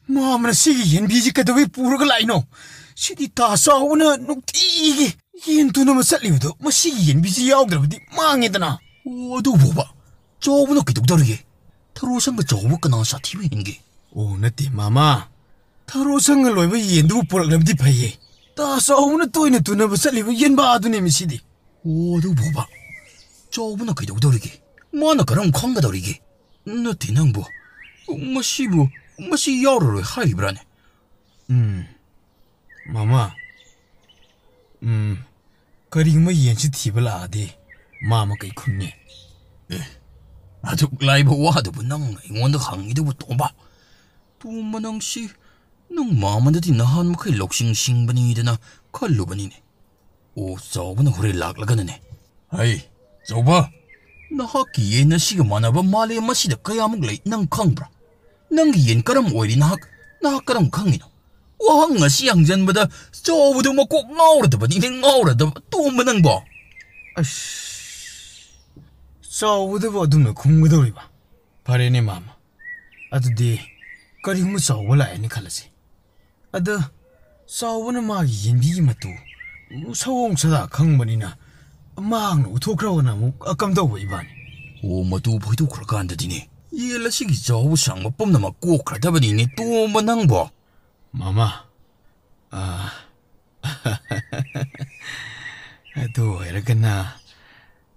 ꯃꯥꯃꯅ ꯁꯤꯒꯤ ꯌꯦꯟꯕꯤꯁꯤ ꯀꯩꯗꯧꯕꯩ ꯄꯨꯔꯒ ꯂꯥꯛꯏꯅꯣ? ꯁꯤꯗꯤ ꯇꯥ ꯆꯥꯎꯕꯅ ꯅꯨꯡꯇꯤꯒꯤ ꯌꯦꯟ ꯇꯨꯅꯕ ꯆꯠꯂꯤꯕꯗꯣ ꯃꯁꯤꯒꯤ ꯌꯦꯟꯕꯤꯁꯤ ꯌꯥꯎꯗ꯭ꯔꯕꯗꯤ ꯃꯥꯡꯉꯦꯗꯅ꯫ ꯑꯣ, ꯑꯗꯨꯕꯣꯕ꯫ ꯆꯥꯎꯕꯅ ꯀꯩꯗꯧꯗꯧꯔꯤꯒꯦ? ꯊꯔꯣ ꯁꯪꯒ ꯆꯥꯎꯕ ꯀꯅꯥ ꯁꯥꯊꯤꯕ ꯍꯦꯟꯒꯦ? ꯑꯣ, ꯅꯠꯇꯦ, ꯃꯥꯃꯥ꯫ ꯊꯔꯣ ꯁꯪꯒ ꯂꯣꯏꯕ ꯌꯦꯟꯗꯨꯕꯨ ꯄꯨꯔꯛꯂꯕꯗꯤ ꯐꯩꯌꯦ꯫ ꯇꯥ ꯆꯥꯎꯕꯅ ꯇꯣꯏꯅ ꯇꯨꯅꯕ ꯆꯠꯂꯤꯕ ꯌꯦꯟꯕꯥꯗꯨꯅꯦ ꯃꯁꯤꯗꯤ꯫ ꯑꯣ, ꯑꯗꯨꯕꯣꯕ꯫ ꯆꯥꯎꯕꯅ ꯀꯩꯗꯧꯗꯧꯔꯤꯒꯦ? ꯃꯥꯅ ꯀꯔꯝ ꯈꯪꯒꯗꯧꯔꯤꯒꯦ? ꯅꯠꯇꯦ ꯅꯪꯕꯨ꯫ ꯃꯁꯤꯕꯨ, ꯃꯁꯤ ꯌꯥꯎꯔꯔꯣꯏ ꯍꯥꯏꯔꯤꯕ꯭ꯔꯥꯅꯦ? ꯎꯝ꯫ ꯃꯥꯃꯥ꯫ ꯎꯝ꯫ ꯀꯔꯤꯒꯨꯝꯕ ꯌꯦꯟꯁꯤ ꯊꯤꯕ ꯂꯥꯛꯑꯗꯤ ꯃꯥꯃꯥ ꯀꯩ ꯈꯨꯝꯅꯤ? ꯑꯦ, ꯑꯗꯨꯛ ꯂꯥꯏꯕ ꯋꯥꯗꯨꯕꯨ ꯅꯪ ꯑꯩꯉꯣꯟꯗ ꯍꯪꯉꯤꯗꯨꯕꯨ, ꯇꯣꯝꯕ? ꯇꯣꯝꯕ ꯅꯪꯁꯤ, ꯅꯪ ꯃꯥꯃꯥꯗꯗꯤ ꯅꯍꯥꯟ ꯃꯈꯩ ꯂꯧꯁꯤꯡ ꯁꯤꯡꯕꯅꯤꯗꯅ ꯈꯜꯂꯨꯕꯅꯤꯅꯦ꯫ ꯑꯣ, ꯆꯥꯎꯕꯅ ꯍꯣꯔꯦꯟ ꯂꯥꯛꯂꯒꯅꯅꯦ꯫ ꯍꯩ, ꯆꯥꯎꯕ! ꯅꯍꯥꯛꯀꯤ ꯌꯦꯟ ꯑꯁꯤꯒ ꯃꯥꯟꯅꯕ ꯃꯥꯂꯦꯝ ꯑꯁꯤꯗ ꯀꯌꯥꯃꯨꯛ ꯂꯩ ꯅꯪ ꯈꯪꯕ꯭ꯔꯥ? ꯅꯪꯒꯤ ꯌꯦꯟ ꯀꯔꯝ ꯑꯣꯏꯔꯤ ꯅꯍꯥꯛ, ꯅꯍꯥꯛ ꯀꯔꯝ ꯈꯪꯉꯤꯅꯣ? ꯋꯥꯍꯪ ꯑꯁꯤ ꯍꯪꯖꯟꯕꯗ ꯆꯥꯎꯕꯗꯨ ꯃꯀꯣꯛ ꯉꯥꯎꯔꯗꯕꯅꯤꯅꯦ, ꯉꯥꯎꯔꯗꯕ, ꯇꯣꯝꯕ ꯅꯪꯕꯣ! ꯑꯁ, ꯆꯥꯎꯕꯗꯕꯨ ꯑꯗꯨꯝꯅ ꯈꯨꯝꯒꯗꯧꯔꯤꯕ? ꯐꯔꯦꯅꯦ ꯃꯥꯃꯥ, ꯑꯗꯨꯗꯤ ꯀꯔꯤꯒꯨꯝꯕ ꯆꯥꯎꯕ ꯂꯥꯛꯑꯦꯅ ꯈꯜꯂꯁꯤ꯫ ꯑꯗ ꯆꯥꯎꯕꯅ ꯃꯥꯒꯤ ꯌꯦꯟꯕꯤꯒꯤ ꯃꯇꯨ ꯁꯑꯣꯡ ꯁꯥꯗꯥ ꯈꯪꯕꯅꯤꯅ ꯃꯍꯥꯛꯅ ꯎꯠꯊꯣꯛꯈ꯭ꯔꯕꯅ ꯑꯃꯨꯛ ꯀꯝꯗꯧꯕ ꯏꯕꯥꯅꯤ? ꯑꯣ, ꯃꯇꯨ ꯐꯣꯏꯗꯣꯛꯈ꯭ꯔꯀꯥꯟꯗꯗꯤꯅꯦ, ꯌꯦꯟ ꯑꯁꯤꯒꯤ ꯆꯥꯎꯕ ꯁꯥꯡꯕ ꯄꯨꯝꯅꯃꯛ ꯀꯣꯛꯈ꯭ꯔꯗꯕꯅꯤꯅꯦ, ꯇꯣꯝꯕ ꯅꯪꯕꯣ꯫ ꯃꯥꯃꯥ, ꯑꯥ, ꯑꯗꯨ ꯑꯣꯏꯔꯒꯅ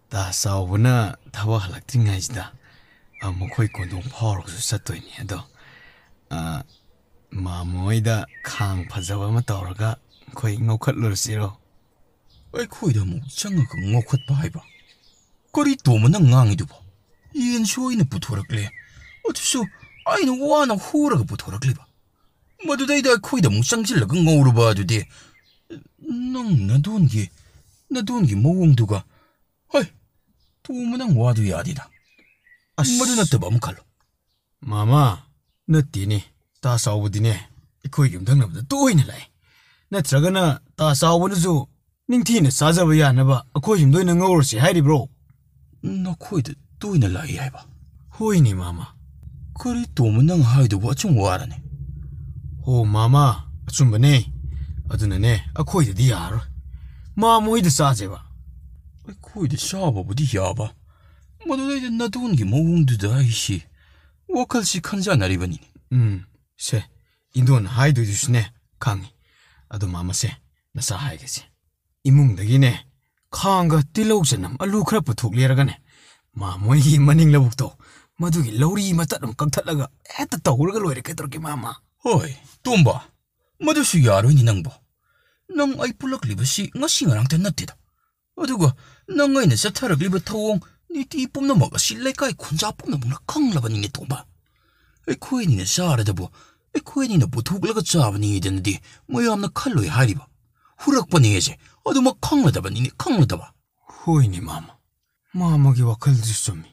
ꯇꯥ ꯆꯥꯎꯕꯅ ꯊꯕꯛ ꯍꯜꯂꯛꯇ꯭ꯔꯤꯉꯩꯁꯤꯗ, ꯑ, ꯃꯈꯣꯏ ꯀꯣꯟꯗꯣꯡ ꯐꯥꯎꯔꯒꯁꯨ ꯆꯠꯇꯣꯏꯅꯤ꯫ ꯑꯗꯣ, ꯑ, ꯃꯥꯃꯥ ꯍꯣꯏꯗ ꯈꯥꯡ ꯐꯖꯕ ꯑꯃ ꯇꯧꯔꯒ ꯑꯩꯈꯣꯏ ꯉꯧꯈꯠꯂꯨꯔꯁꯤꯔꯣ? ꯑꯩꯈꯣꯏꯗ ꯑꯃꯨꯛ ꯆꯪꯉꯒ ꯉꯧꯈꯠꯄ ꯍꯥꯏꯕ? ꯀꯔꯤ ꯇꯣꯝꯕ ꯅꯪ ꯉꯥꯡꯉꯤꯗꯨꯕꯣ? ꯌꯦꯟꯁꯨ ꯑꯩꯅ ꯄꯨꯊꯣꯔꯛꯂꯦ, ꯑꯗꯨꯁꯨ ꯑꯩꯅ ꯋꯥꯅ ꯍꯨꯔꯒ ꯄꯨꯊꯣꯔꯛꯂꯤꯕ꯫ ꯃꯗꯨꯗꯩꯗ ꯑꯩꯈꯣꯏꯗ ꯑꯃꯨꯛ ꯆꯪꯁꯤꯜꯂꯒ ꯉꯧꯔꯨꯕ ꯑꯗꯨꯗꯤ, ꯅꯪ ꯅꯗꯣꯟꯒꯤ, ꯅꯗꯣꯟꯒꯤ ꯃꯑꯣꯡꯗꯨꯒ꯫ ꯍꯣꯏ, ꯇꯣꯝꯕ ꯅꯪ ꯋꯥꯗꯨ ꯌꯥꯗꯦꯗ꯫ ꯑꯁ꯫ ꯃꯗꯨ ꯅꯠꯇꯕ ꯑꯃ ꯈꯜꯂꯨ꯫ ꯃꯥꯃꯥ, ꯅꯠꯇꯦꯅꯦ, ꯇꯥ ꯆꯥꯎꯕꯗꯤꯅꯦ ꯑꯩꯈꯣꯏ ꯌꯨꯝꯊꯪꯅꯕꯗ ꯇꯣꯏꯅ ꯂꯥꯛꯑꯦ꯫ ꯅꯠꯇ꯭ꯔꯒꯅ ꯇꯥ ꯆꯥꯎꯕꯅꯁꯨ ꯅꯤꯡꯊꯤꯅ ꯆꯥꯖꯕ ꯌꯥꯅꯕ ꯑꯩꯈꯣꯏ ꯌꯨꯝꯗ ꯑꯣꯏꯅ ꯉꯧꯔꯁꯤ ꯍꯥꯏꯔꯤꯕ꯭ꯔꯣ? ꯅꯈꯣꯏꯗ ꯇꯣꯏꯅ ꯂꯥꯛꯏ ꯍꯥꯏꯕ? ꯍꯣꯏꯅꯦ ꯃꯥꯃꯥ꯫ ꯀꯔꯤ ꯇꯣꯝꯕ ꯅꯪ ꯍꯥꯏꯗꯨꯕꯨ ꯑꯆꯨꯝꯕ ꯋꯥꯔꯅꯦ? ꯍꯣ ꯃꯥꯃꯥ, ꯑꯆꯨꯝꯕꯅꯦ꯫ ꯑꯗꯨꯅꯅꯦ ꯑꯩꯈꯣꯏꯗꯗꯤ ꯌꯥꯔꯔꯣꯏ꯫ ꯃꯥꯃ ꯍꯣꯏꯗ ꯆꯥꯁꯦꯕ꯫ ꯑꯩꯈꯣꯏꯗ ꯆꯥꯕꯕꯨꯗꯤ ꯌꯥꯕ, ꯃꯗꯨꯗꯩꯗ ꯅꯗꯣꯟꯒꯤ ꯃꯑꯣꯡꯗꯨꯗ ꯑꯩꯁꯤ ꯋꯥꯈꯜꯁꯤ ꯈꯟꯖꯥꯟꯅꯔꯤꯕꯅꯤꯅꯦ꯫ ꯎꯝ, ꯁꯦ, ꯏꯟꯗꯣꯟ ꯍꯥꯏꯗꯣꯏꯗꯨꯁꯨꯅꯦ ꯈꯪꯉꯤ꯫ ꯑꯗꯣ ꯃꯥꯃꯁꯦ, ꯅꯆꯥ ꯍꯥꯏꯒꯦꯁꯦ, ꯏꯃꯨꯡꯗꯒꯤꯅꯦ ꯈꯥꯡꯒ ꯇꯤꯜꯍꯧ ꯆꯅꯝ ꯑꯂꯨ ꯈꯔ ꯄꯨꯊꯣꯛꯂꯦꯔꯒꯅꯦ, ꯃꯥꯃ ꯍꯣꯏꯒꯤ ꯃꯅꯤꯡ ꯂꯧꯕꯨꯛꯇꯣ, ꯃꯗꯨꯒꯤ ꯂꯧꯔꯤ ꯃꯇꯠ ꯑꯃ ꯀꯛꯊꯠꯂꯒ ꯍꯦꯛꯇ ꯇꯧꯔꯒ ꯂꯣꯏꯔꯦ꯫ ꯀꯩꯗꯧꯔꯒꯦ ꯃꯥꯃ? ꯍꯣꯏ, ꯇꯣꯝꯕ, ꯃꯗꯨꯁꯨ ꯌꯥꯔꯣꯏꯅꯦ ꯅꯪꯕꯣ꯫ ꯅꯪ ꯑꯩ ꯄꯨꯜꯂꯛꯂꯤꯕꯁꯤ ꯉꯁꯤ ꯉꯔꯥꯡꯇ ꯅꯠꯇꯦꯗ꯫ ꯑꯗꯨꯒ ꯅꯪ ꯑꯩꯅ ꯆꯠꯊꯔꯛꯂꯤꯕ ꯊꯧꯑꯣꯡ ꯅꯤꯇꯤ ꯄꯨꯝꯅꯃꯛ ꯑꯁꯤ ꯂꯩꯀꯥꯏ ꯈꯨꯟꯖꯥ ꯄꯨꯝꯅꯃꯛꯅ ꯈꯪꯂꯕꯅꯤꯅꯦ ꯇꯣꯝꯕ꯫ ꯑꯩꯈꯣꯏ ꯑꯅꯤꯅ ꯆꯥꯔꯗꯕꯨ, ꯑꯩꯈꯣꯏ ꯑꯅꯤꯅ ꯄꯨꯊꯣꯛꯂꯒ ꯆꯥꯕꯅꯤꯗꯅꯗꯤ ꯃꯌꯥꯝꯅ ꯈꯜꯂꯣꯏ ꯍꯥꯏꯔꯤꯕ꯫ ꯍꯨꯔꯛꯄꯅꯦ ꯑꯩꯁꯦ ꯑꯗꯨꯃꯛ ꯈꯪꯂꯗꯕꯅꯤꯅꯦ, ꯈꯪꯂꯗꯕ꯫ ꯍꯣꯏꯅꯦ ꯃꯥꯃ, ꯃꯥꯃꯒꯤ ꯋꯥꯈꯜꯗꯨꯁꯨ ꯆꯨꯝꯃꯤ꯫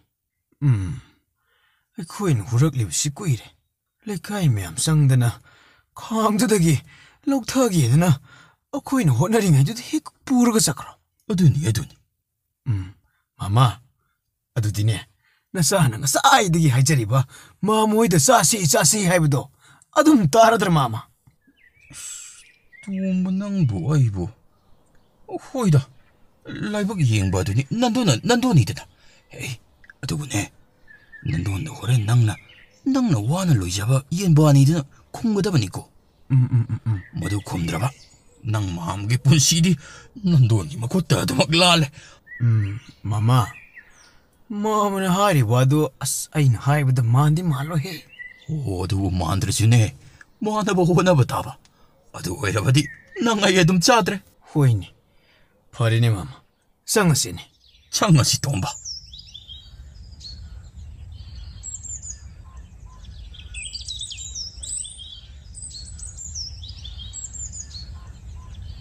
ꯎꯝ, ꯑꯩꯈꯣꯏꯅ ꯍꯨꯔꯛꯂꯤꯕꯁꯤ ꯀꯨꯏꯔꯦ꯫ ꯂꯩꯀꯥꯏ ꯃꯌꯥꯝ ꯆꯪꯗꯅ ꯈꯥꯡꯗꯨꯗꯒꯤ ꯂꯧꯊꯒꯦꯗꯅ ꯑꯩꯈꯣꯏꯅ ꯍꯣꯠꯅꯔꯤꯉꯩꯗꯨꯗ ꯍꯦꯛ ꯄꯨꯔꯒ ꯆꯠꯈ꯭ꯔꯣ꯫ ꯑꯗꯨꯅꯤ, ꯑꯗꯨꯅꯤ꯫ ꯎꯝ, ꯃꯃꯥ, ꯑꯗꯨꯗꯤꯅꯦ, ꯅꯆꯥꯅ ꯉꯁꯥꯏꯗꯒꯤ ꯍꯥꯏꯖꯔꯤꯕ ꯃꯥꯃ ꯍꯣꯏꯗ ꯆꯥꯁꯤ, ꯆꯥꯁꯤ ꯍꯥꯏꯕꯗꯣ ꯑꯗꯨꯝ ꯇꯥꯔꯗ꯭ꯔꯥ, ꯃꯥꯃ? ꯇꯣꯝꯕ, ꯅꯪꯕꯨ ꯑꯩꯕꯨ? ꯍꯣꯏꯗ, ꯂꯥꯏꯕꯛ ꯌꯦꯡꯕ ꯑꯗꯨꯅꯤ ꯅꯟꯗꯣꯅ, ꯅꯟꯗꯣꯅꯤꯗꯅ꯫ ꯑꯦ, ꯑꯗꯨꯕꯨꯅꯦ, ꯅꯟꯗꯣꯟꯗ ꯍꯣꯔꯦꯟ ꯅꯪꯅ, ꯅꯪꯅ ꯋꯥꯅ ꯂꯣꯏꯖꯕ ꯌꯦꯟꯕꯥꯅꯤꯗꯨꯅ ꯈꯨꯝꯒꯗꯕꯅꯤꯀꯣ꯫ ꯎꯝ, ꯎꯝ, ꯎꯝ, ꯎꯝ꯫ ꯃꯗꯨ ꯈꯨꯝꯗ꯭ꯔꯕ, ꯅꯪ ꯃꯥꯝꯒꯤ ꯄꯨꯟꯁꯤꯗꯤ ꯅꯟꯗꯣꯟꯒꯤ ꯃꯈꯨꯠꯇ ꯑꯗꯨꯃꯛ ꯂꯥꯜꯂꯦ꯫ ꯎꯝ, ꯃꯃꯥ, ꯃꯥꯃꯅ ꯍꯥꯏꯔꯤꯕ ꯋꯥꯗꯨ, ꯑꯁ, ꯑꯩꯅ ꯍꯥꯏꯕꯗ ꯃꯥꯟꯗꯤ ꯃꯥꯜꯂꯣꯏꯍꯦ꯫ ꯑꯣ, ꯑꯗꯨꯕꯨ ꯃꯥꯟꯗ꯭ꯔꯁꯨꯅꯦ, ꯃꯥꯟꯅꯕ ꯍꯣꯠꯅꯕ ꯇꯥꯕ꯫ ꯑꯗꯨ ꯑꯣꯏꯔꯕꯗꯤ ꯅꯪ ꯑꯩ ꯑꯗꯨꯝ ꯆꯥꯗ꯭ꯔꯦ꯫ ꯍꯣꯏꯅꯦ, ꯐꯔꯦꯅꯦ ꯃꯥꯃ, ꯆꯪꯉꯁꯤꯅꯦ꯫ ꯆꯪꯉꯁꯤ ꯇꯣꯝꯕ꯫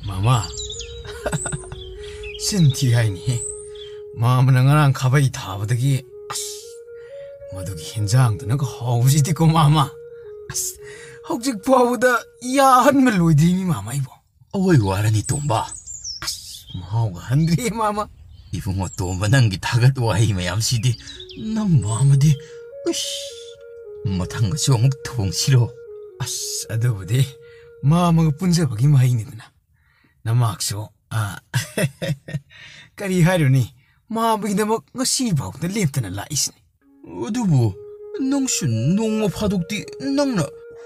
ꯃꯃꯥ, ꯆꯤꯟ ꯊꯤ ꯍꯥꯏꯅꯤꯍꯦ꯫ ꯃꯥꯃꯅ ꯉꯔꯥꯡ ꯈꯥꯕꯩ ꯊꯥꯕꯗꯒꯤ, ꯑꯁ, ꯃꯗꯨꯒꯤ ꯍꯤꯟꯖꯥꯡꯗꯨꯅꯒ ꯍꯥꯎꯕꯁꯤꯗꯤꯀꯣ ꯃꯥꯃ꯫ ꯑꯁ, ꯍꯧꯖꯤꯛ ꯐꯥꯎꯕꯗ ꯌꯥꯍꯟꯕ ꯂꯣꯏꯗ꯭ꯔꯤꯅꯤ ꯃꯥꯃ ꯑꯩꯕꯣ꯫ ꯑꯋꯣꯏ ꯋꯥꯔꯅꯤ ꯇꯣꯝꯕ꯫ ꯑꯁ, ꯃꯍꯥꯎꯒ ꯍꯟꯗ꯭ꯔꯤ ꯃꯥꯃ꯫ ꯏꯕꯨꯡꯉꯣ ꯇꯣꯝꯕ, ꯅꯪꯒꯤ ꯊꯥꯒꯠ ꯋꯥꯍꯩ ꯃꯌꯥꯝꯁꯤꯗꯤ ꯅꯪ ꯃꯥꯃꯗꯤ꯫ ꯎꯏꯁ, ꯃꯊꯪꯒꯁꯨ ꯑꯃꯨꯛ ꯊꯣꯡꯁꯤꯔꯣ? ꯑꯁ, ꯑꯗꯨꯕꯨꯗꯤ ꯃꯥꯃꯒ ꯄꯨꯟꯖꯕꯒꯤ ꯃꯍꯩꯅꯤꯗꯅ꯫ ꯅꯃꯥꯛꯁꯨ ꯑꯥ, ꯀꯔꯤ ꯍꯥꯏꯔꯨꯅꯤ, ꯃꯥꯝꯃꯒꯤꯗꯃꯛ ꯉꯁꯤ ꯐꯥꯎꯗ ꯂꯦꯞꯇꯅ ꯂꯥꯛꯏꯁꯤꯅꯤ꯫ ꯑꯗꯨꯕꯨ ꯅꯪꯁꯨ ꯅꯣꯡꯃ ꯐꯥꯗꯣꯛꯇꯤ ꯅꯪꯅ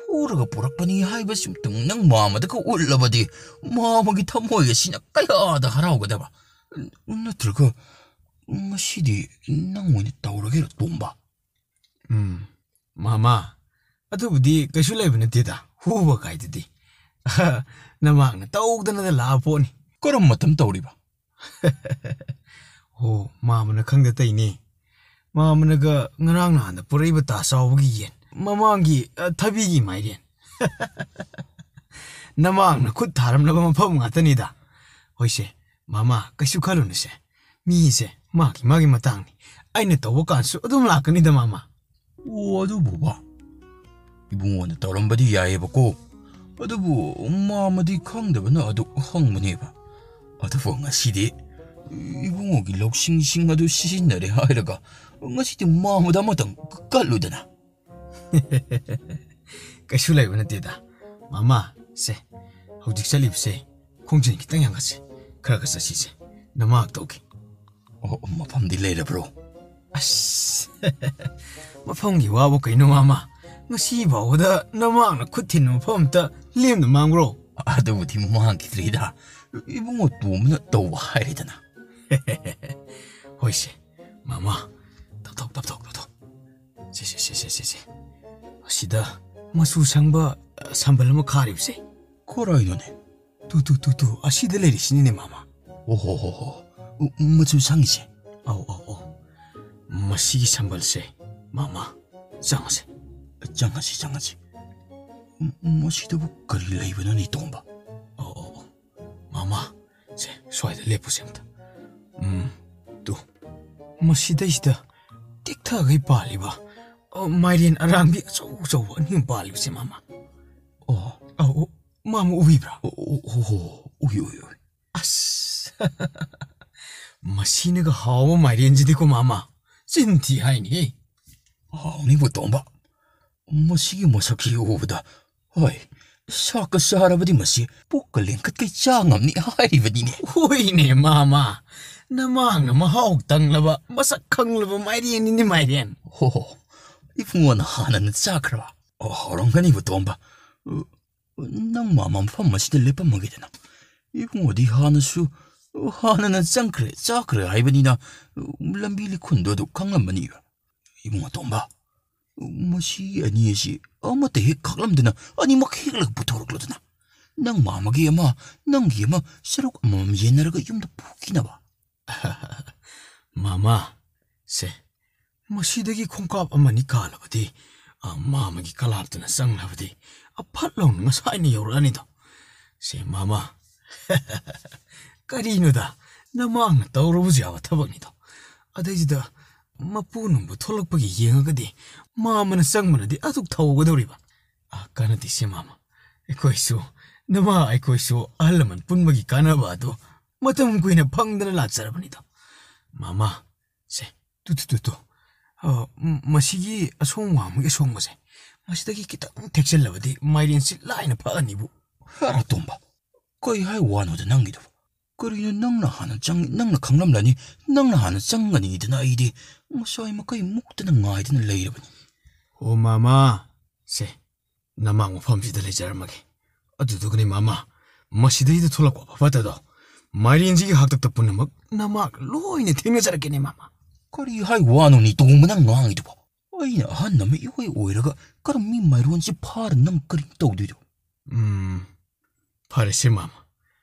ꯍꯨꯔꯒ ꯄꯨꯔꯛꯄꯅꯤ ꯍꯥꯏꯕꯁꯤꯃꯇꯪ ꯅꯪ ꯃꯥꯝꯃꯗꯒ ꯎꯠꯂꯕꯗꯤ, ꯃꯥꯝꯃꯒꯤ ꯊꯃꯣꯏ ꯑꯁꯤꯅ ꯀꯌꯥꯗ ꯍꯔꯥꯎꯒꯗꯕ꯫ ꯅꯠꯇ꯭ꯔꯒ ꯉꯁꯤꯗꯤ ꯅꯪ ꯑꯣꯏꯅ ꯇꯧꯔꯒꯦꯔ, ꯇꯣꯝꯕ? ꯎꯝ, ꯃꯥꯃꯥ, ꯑꯗꯨꯕꯨꯗꯤ ꯀꯩꯁꯨ ꯂꯩꯕ ꯅꯠꯇꯦꯗ, ꯍꯨꯕ ꯀꯥꯏꯗꯨꯗꯤ꯫ ꯅꯃꯥꯡꯅ ꯇꯧꯗꯅꯗ ꯂꯥꯛꯑ ꯄꯣꯠꯅꯤ꯫ ꯀꯔꯝꯕ ꯃꯇꯝ ꯇꯧꯔꯤꯕ? ꯑꯣ, ꯃꯥꯃꯅ ꯈꯪꯗ ꯇꯧꯏꯅꯦ꯫ ꯃꯥꯃꯅꯒ ꯉꯔꯥꯡ ꯅꯍꯥꯟꯗ ꯄꯨꯔꯛꯏꯕ ꯇꯥ ꯆꯥꯎꯕꯒꯤ ꯌꯦꯟ, ꯃꯃꯥꯡꯒꯤ, ꯑ, ꯊꯕꯤꯒꯤ ꯃꯥꯏꯔꯦꯟ꯫ ꯅꯃꯥꯡꯅ ꯈꯨꯠ ꯊꯥꯔꯝꯂꯕ ꯃꯐꯝ ꯉꯥꯛꯇꯅꯤꯗ꯫ ꯍꯣꯏꯁꯦ, ꯃꯥꯃꯥ, ꯀꯩꯁꯨ ꯈꯜꯂꯨꯅꯨꯁꯦ꯫ ꯃꯤꯁꯦ ꯃꯥꯒꯤ ꯃꯥꯒꯤ ꯃꯇꯥꯡꯅꯤ꯫ ꯑꯩꯅ ꯇꯧꯕ ꯀꯥꯟꯁꯨ ꯑꯗꯨꯝ ꯂꯥꯛꯀꯅꯤꯗ, ꯃꯥꯃꯥ꯫ ꯑꯣ, ꯑꯗꯨꯕꯨꯕ ꯏꯕꯨꯡꯉꯣꯅ ꯇꯧꯔꯝꯕꯗꯤ ꯌꯥꯏꯌꯦꯕꯀꯣ꯫ ꯑꯗꯨꯕꯨ ꯃꯥꯃꯗꯤ ꯈꯪꯗꯕꯅ ꯑꯗꯨ ꯍꯪꯕꯅꯦꯕ꯫ ꯑꯗꯨꯕꯨ ꯉꯁꯤꯗꯤ ꯏꯕꯨꯡꯉꯣꯒꯤ ꯂꯧꯁꯤꯡꯁꯤꯡ ꯑꯗꯨ ꯁꯤꯖꯤꯟꯅꯔꯦ ꯍꯥꯏꯔꯒ, ꯉꯁꯤꯗꯤ ꯃꯥꯃꯗ ꯑꯃꯇꯪ ꯀꯠꯂꯨꯗꯅ꯫ ꯀꯩꯁꯨ ꯂꯩꯕ ꯅꯠꯇꯦꯗ꯫ ꯃꯥꯃꯥ, ꯁꯦ, ꯍꯧꯖꯤꯛ ꯆꯠꯂꯤꯕꯁꯦ ꯈꯣꯡꯖꯦꯜ ꯈꯤꯇꯪ ꯌꯥꯡꯈꯠꯁꯦ꯫ ꯈꯔ ꯈꯔ ꯆꯠꯁꯤꯁꯦ꯫ ꯅꯃꯥ ꯇꯧꯒꯦ꯫ ꯑꯣ, ꯃꯐꯝꯗꯤ ꯂꯩꯔꯕ꯭ꯔꯣ? ꯑꯁ, ꯃꯐꯝꯒꯤ ꯋꯥꯕꯨ ꯀꯩꯅꯣ, ꯃꯥꯃꯥ? ꯉꯁꯤ ꯐꯥꯎꯕꯗ ꯅꯃꯥꯡꯅ ꯈꯨꯠ ꯊꯤꯟꯕ ꯃꯐꯝ ꯑꯝꯇ ꯂꯦꯝꯅ ꯃꯥꯡꯕ꯭ꯔꯣ? ꯑꯗꯨꯕꯨꯗꯤ ꯃꯥꯡꯈꯤꯗ꯭ꯔꯤꯗ꯫ ꯏꯕꯨꯡꯉꯣ ꯇꯣꯝꯕꯅ ꯇꯧꯕ ꯍꯥꯏꯔꯦꯗꯅ꯫ ꯍꯣꯏꯁꯦ, ꯃꯥꯃꯥ, ꯇꯞꯊꯣꯛ, ꯇꯞꯊꯣꯛ, ꯇꯞꯊꯣꯛ꯫ ꯁꯦ, ꯁꯦ, ꯁꯦ, ꯁꯦ, ꯁꯦ, ꯁꯦ꯫ ꯑꯁꯤꯗ ꯃꯆꯨ ꯁꯪꯕ, ꯑ, ꯁꯝꯕꯜ ꯑꯃ ꯈꯥꯔꯤꯕꯁꯦ꯫ ꯀꯔꯥꯏꯅꯣꯅꯦ? ꯇꯨ, ꯇꯨ, ꯇꯨ, ꯇꯨ, ꯑꯁꯤꯗ ꯂꯩꯔꯤꯁꯤꯅꯤꯅꯦ, ꯃꯥꯃꯥ꯫ ꯑꯣ ꯍꯣ ꯍꯣ ꯍꯣ꯫ ꯎ, ꯃꯆꯨ ꯁꯪꯉꯤꯁꯦ꯫ ꯑꯧ, ꯑꯧ, ꯑꯧ꯫ ꯃꯁꯤꯒꯤ ꯁꯝꯕꯜꯁꯦ, ꯃꯥꯃꯥ, ꯆꯪꯉꯁꯦ꯫ ꯆꯪꯉꯁꯤ, ꯆꯪꯉꯁꯤ꯫ ꯎꯝ, ꯃꯁꯤꯗꯕꯨ ꯀꯔꯤ ꯂꯩꯕꯅꯣꯅꯦ, ꯇꯣꯝꯕ? ꯑꯧ, ꯑꯧ, ꯑꯧ꯫ ꯃꯥꯃꯥ, ꯁꯦ, ꯁ꯭ꯋꯥꯏꯗ ꯂꯦꯞꯄꯨꯁꯦ ꯑꯝꯇ꯫ ꯎꯝ, ꯇꯨ꯫ ꯃꯁꯤꯗꯩꯁꯤꯗ ꯇꯦꯛꯊꯒꯩ ꯄꯥꯜꯂꯤꯕ, ꯑ, ꯃꯥꯏꯔꯦꯟ ꯑꯔꯥꯡꯕꯤ ꯑꯆꯧ ꯑꯆꯧꯕ ꯑꯅꯤ ꯑꯍꯨꯝ ꯄꯥꯜꯂꯤꯕꯁꯦ, ꯃꯥꯃꯥ꯫ ꯑꯣ꯫ ꯑꯧ, ꯑꯧ, ꯃꯥꯃꯥ ꯎꯕꯤꯕ꯭ꯔꯥ? ꯑꯣ, ꯑꯣ, ꯑꯣ, ꯑꯣ, ꯎꯏ, ꯎꯏ, ꯎꯏ꯫ ꯑꯁ, ꯃꯁꯤꯅꯒ ꯍꯥꯎꯕ ꯃꯥꯏꯔꯦꯟꯁꯤꯗꯤꯀꯣ, ꯃꯥꯃꯥ, ꯆꯤꯟ ꯊꯤ ꯍꯥꯏꯅꯤꯍꯦ꯫ ꯍꯥꯎꯅꯤꯕꯨ, ꯇꯣꯝꯕ꯫ ꯃꯁꯤꯒꯤ ꯃꯁꯛꯁꯤ ꯎꯕꯗ, ꯍꯣꯏ, ꯁꯥꯛꯀ ꯆꯥꯔꯕꯗꯤ ꯃꯁꯤ ꯄꯨꯛꯀ ꯂꯦꯡꯈꯠꯀꯩ ꯆꯥ ꯉꯝꯅꯤ ꯍꯥꯏꯔꯤꯕꯅꯤꯅꯦ꯫ ꯍꯣꯏꯅꯦ, ꯃꯥꯃ꯫ ꯅꯃꯥꯡꯅ ꯃꯍꯥꯎ ꯇꯪꯂꯕ, ꯃꯁꯛ ꯈꯪꯂꯕ ꯃꯥꯏꯔꯦꯟꯅꯤꯅꯦ, ꯃꯥꯏꯔꯦꯟ꯫ ꯍꯣ ꯍꯣ, ꯏꯕꯨꯡꯉꯣꯅ ꯍꯥꯟꯅꯅ ꯆꯥꯈ꯭ꯔꯕ? ꯑꯣ, ꯍꯧꯔꯝꯒꯅꯤꯕ, ꯇꯣꯝꯕ꯫ ꯅꯪ ꯃꯥꯃ ꯃꯐꯝ ꯑꯁꯤꯗ ꯂꯦꯞꯄꯝꯃꯒꯦꯗꯅ꯫ ꯏꯕꯨꯡꯉꯣꯗꯤ ꯍꯥꯟꯅꯁꯨ, ꯍꯥꯟꯅꯅ ꯆꯪꯈ꯭ꯔꯦ, ꯆꯥꯈ꯭ꯔꯦ ꯍꯥꯏꯕꯅꯤꯅ, ꯂꯝꯕꯤ ꯂꯤꯈꯨꯟꯗꯣ ꯑꯗꯨ ꯈꯪꯂꯝꯃꯅꯤꯕ꯫ ꯏꯕꯨꯡꯉꯣ ꯇꯣꯝꯕ, ꯃꯁꯤ ꯑꯅꯤ ꯑꯁꯤ ꯑꯃꯠꯇ ꯍꯦꯛ ꯈꯥꯛꯂꯝꯗꯅ ꯑꯅꯤꯃꯛ ꯍꯦꯛꯂꯒ ꯄꯨꯊꯣꯔꯛꯂꯗꯅ꯫ ꯅꯪ ꯃꯥꯃꯒꯤ ꯑꯃ, ꯅꯪꯒꯤ ꯑꯃ, ꯁꯔꯨꯛ ꯑꯃꯃꯝ ꯌꯦꯟꯅꯔꯒ ꯌꯨꯝꯗ ꯄꯨꯈꯤꯅꯕ꯫ ꯃꯥꯃ, ꯁꯦ, ꯃꯁꯤꯗꯒꯤ ꯈꯣꯡꯀꯥꯞ ꯑꯃꯅꯤ ꯀꯥꯜꯂꯕꯗꯤ, ꯑ, ꯃꯥꯃꯒꯤ ꯀꯂꯥꯞꯇꯨꯅ ꯆꯪꯂꯕꯗꯤ, ꯑ, ꯐꯠ ꯂꯥꯎꯅ ꯉꯁꯥꯏꯅ ꯌꯧꯔꯛꯑꯅꯤꯗꯣ꯫ ꯁꯦ, ꯃꯥꯃ, ꯀꯔꯤꯅꯣꯗ, ꯅꯃꯥꯡꯅ ꯇꯧꯔꯨꯕꯁꯨ ꯌꯥꯕ ꯊꯕꯛꯅꯤꯗꯣ꯫ ꯑꯗꯩꯁꯤꯗ ꯃꯄꯨ ꯅꯨꯡꯕꯨ ꯊꯣꯛꯂꯛꯄꯒꯤ ꯌꯦꯡꯉꯒꯗꯤ ꯃꯥꯃꯅ ꯆꯪꯕꯅꯗꯤ ꯑꯗꯨꯛ ꯊꯧꯒꯗꯧꯔꯤꯕ꯫ ꯑ, ꯀꯥꯟꯅꯗꯦ ꯁꯦ ꯃꯥꯃ, ꯑꯩꯈꯣꯏꯁꯨ, ꯅꯃꯥ ꯑꯩꯈꯣꯏꯁꯨ ꯑꯍꯜ ꯂꯃꯟ ꯄꯨꯟꯕꯒꯤ ꯀꯥꯟꯅꯕ ꯑꯗꯨ ꯃꯇꯝ ꯀꯨꯏꯅ ꯐꯪꯗꯅ ꯂꯥꯛꯆꯔꯕꯅꯤꯗꯣ꯫ ꯃꯥꯃ, ꯁꯦ, ꯇꯨ, ꯇꯨ, ꯇꯨ, ꯇꯨ꯫ ꯑ, ꯝ-, ꯃꯁꯤꯒꯤ ꯑꯁꯣꯡ ꯋꯥꯡꯃꯒꯤ ꯑꯁꯣꯡꯕꯁꯦ, ꯃꯁꯤꯗꯒꯤ ꯈꯤꯇꯪ ꯊꯦꯛꯆꯜꯂꯕꯗꯤ ꯃꯥꯏꯔꯦꯟꯁꯤ ꯂꯥꯏꯅ ꯐꯛꯑꯅꯤꯕꯨ꯫ ꯍꯦꯔꯥ ꯇꯣꯝꯕ, ꯀꯩ ꯍꯥꯏ ꯋꯥꯅꯣꯗ ꯅꯪꯒꯤꯗꯨꯕꯨ? ꯀꯔꯤꯅꯣ ꯅꯪꯅ ꯍꯥꯟꯅ ꯆꯪ-, ꯅꯪꯅ ꯈꯪꯂꯝꯂꯅꯤ, ꯅꯪꯅ ꯍꯥꯟꯅ ꯆꯪꯒꯅꯤꯗꯅ ꯑꯩꯗꯤ ꯉꯁꯥꯏ ꯃꯈꯩ ꯃꯨꯛꯇꯅ ꯉꯥꯏꯗꯅ ꯂꯩꯔꯕꯅꯤ꯫ ꯑꯣ ꯃꯥꯃ, ꯁꯦ, ꯅꯃꯥꯡ ꯃꯐꯝꯁꯤꯗ ꯂꯩꯖꯔꯝꯃꯒꯦ꯫ ꯑꯗꯨꯗꯨꯒꯅꯦ ꯃꯥꯃ, ꯃꯁꯤꯗꯩꯗ ꯊꯣꯛꯂꯛꯄ ꯑꯐ ꯐꯠꯇꯗꯣ, ꯃꯥꯏꯔꯦꯟꯁꯤꯒꯤ ꯍꯥꯛꯇꯛꯇ ꯄꯨꯝꯅꯃꯛ ꯅꯃꯥꯛ ꯂꯣꯏꯅ ꯊꯦꯡꯅꯖꯔꯛꯀꯦꯅꯦ ꯃꯥꯃ꯫ ꯀꯔꯤ ꯍꯥꯏ ꯋꯥꯅꯣꯅꯦ ꯇꯣꯝꯕ ꯅꯪ ꯉꯥꯡꯉꯤꯗꯨꯕꯣ? ꯑꯩꯅ ꯑꯍꯟ ꯑꯃ ꯏꯑꯣꯏ ꯑꯣꯏꯔꯒ ꯀꯔꯝ ꯃꯤ ꯃꯥꯏꯔꯣꯟꯁꯤ ꯐꯥꯔ ꯅꯪ ꯀꯔꯤ ꯇꯧꯗꯣꯏꯅꯣ? ꯎꯝ, ꯐꯔꯦꯁꯦ ꯃꯥꯃ꯫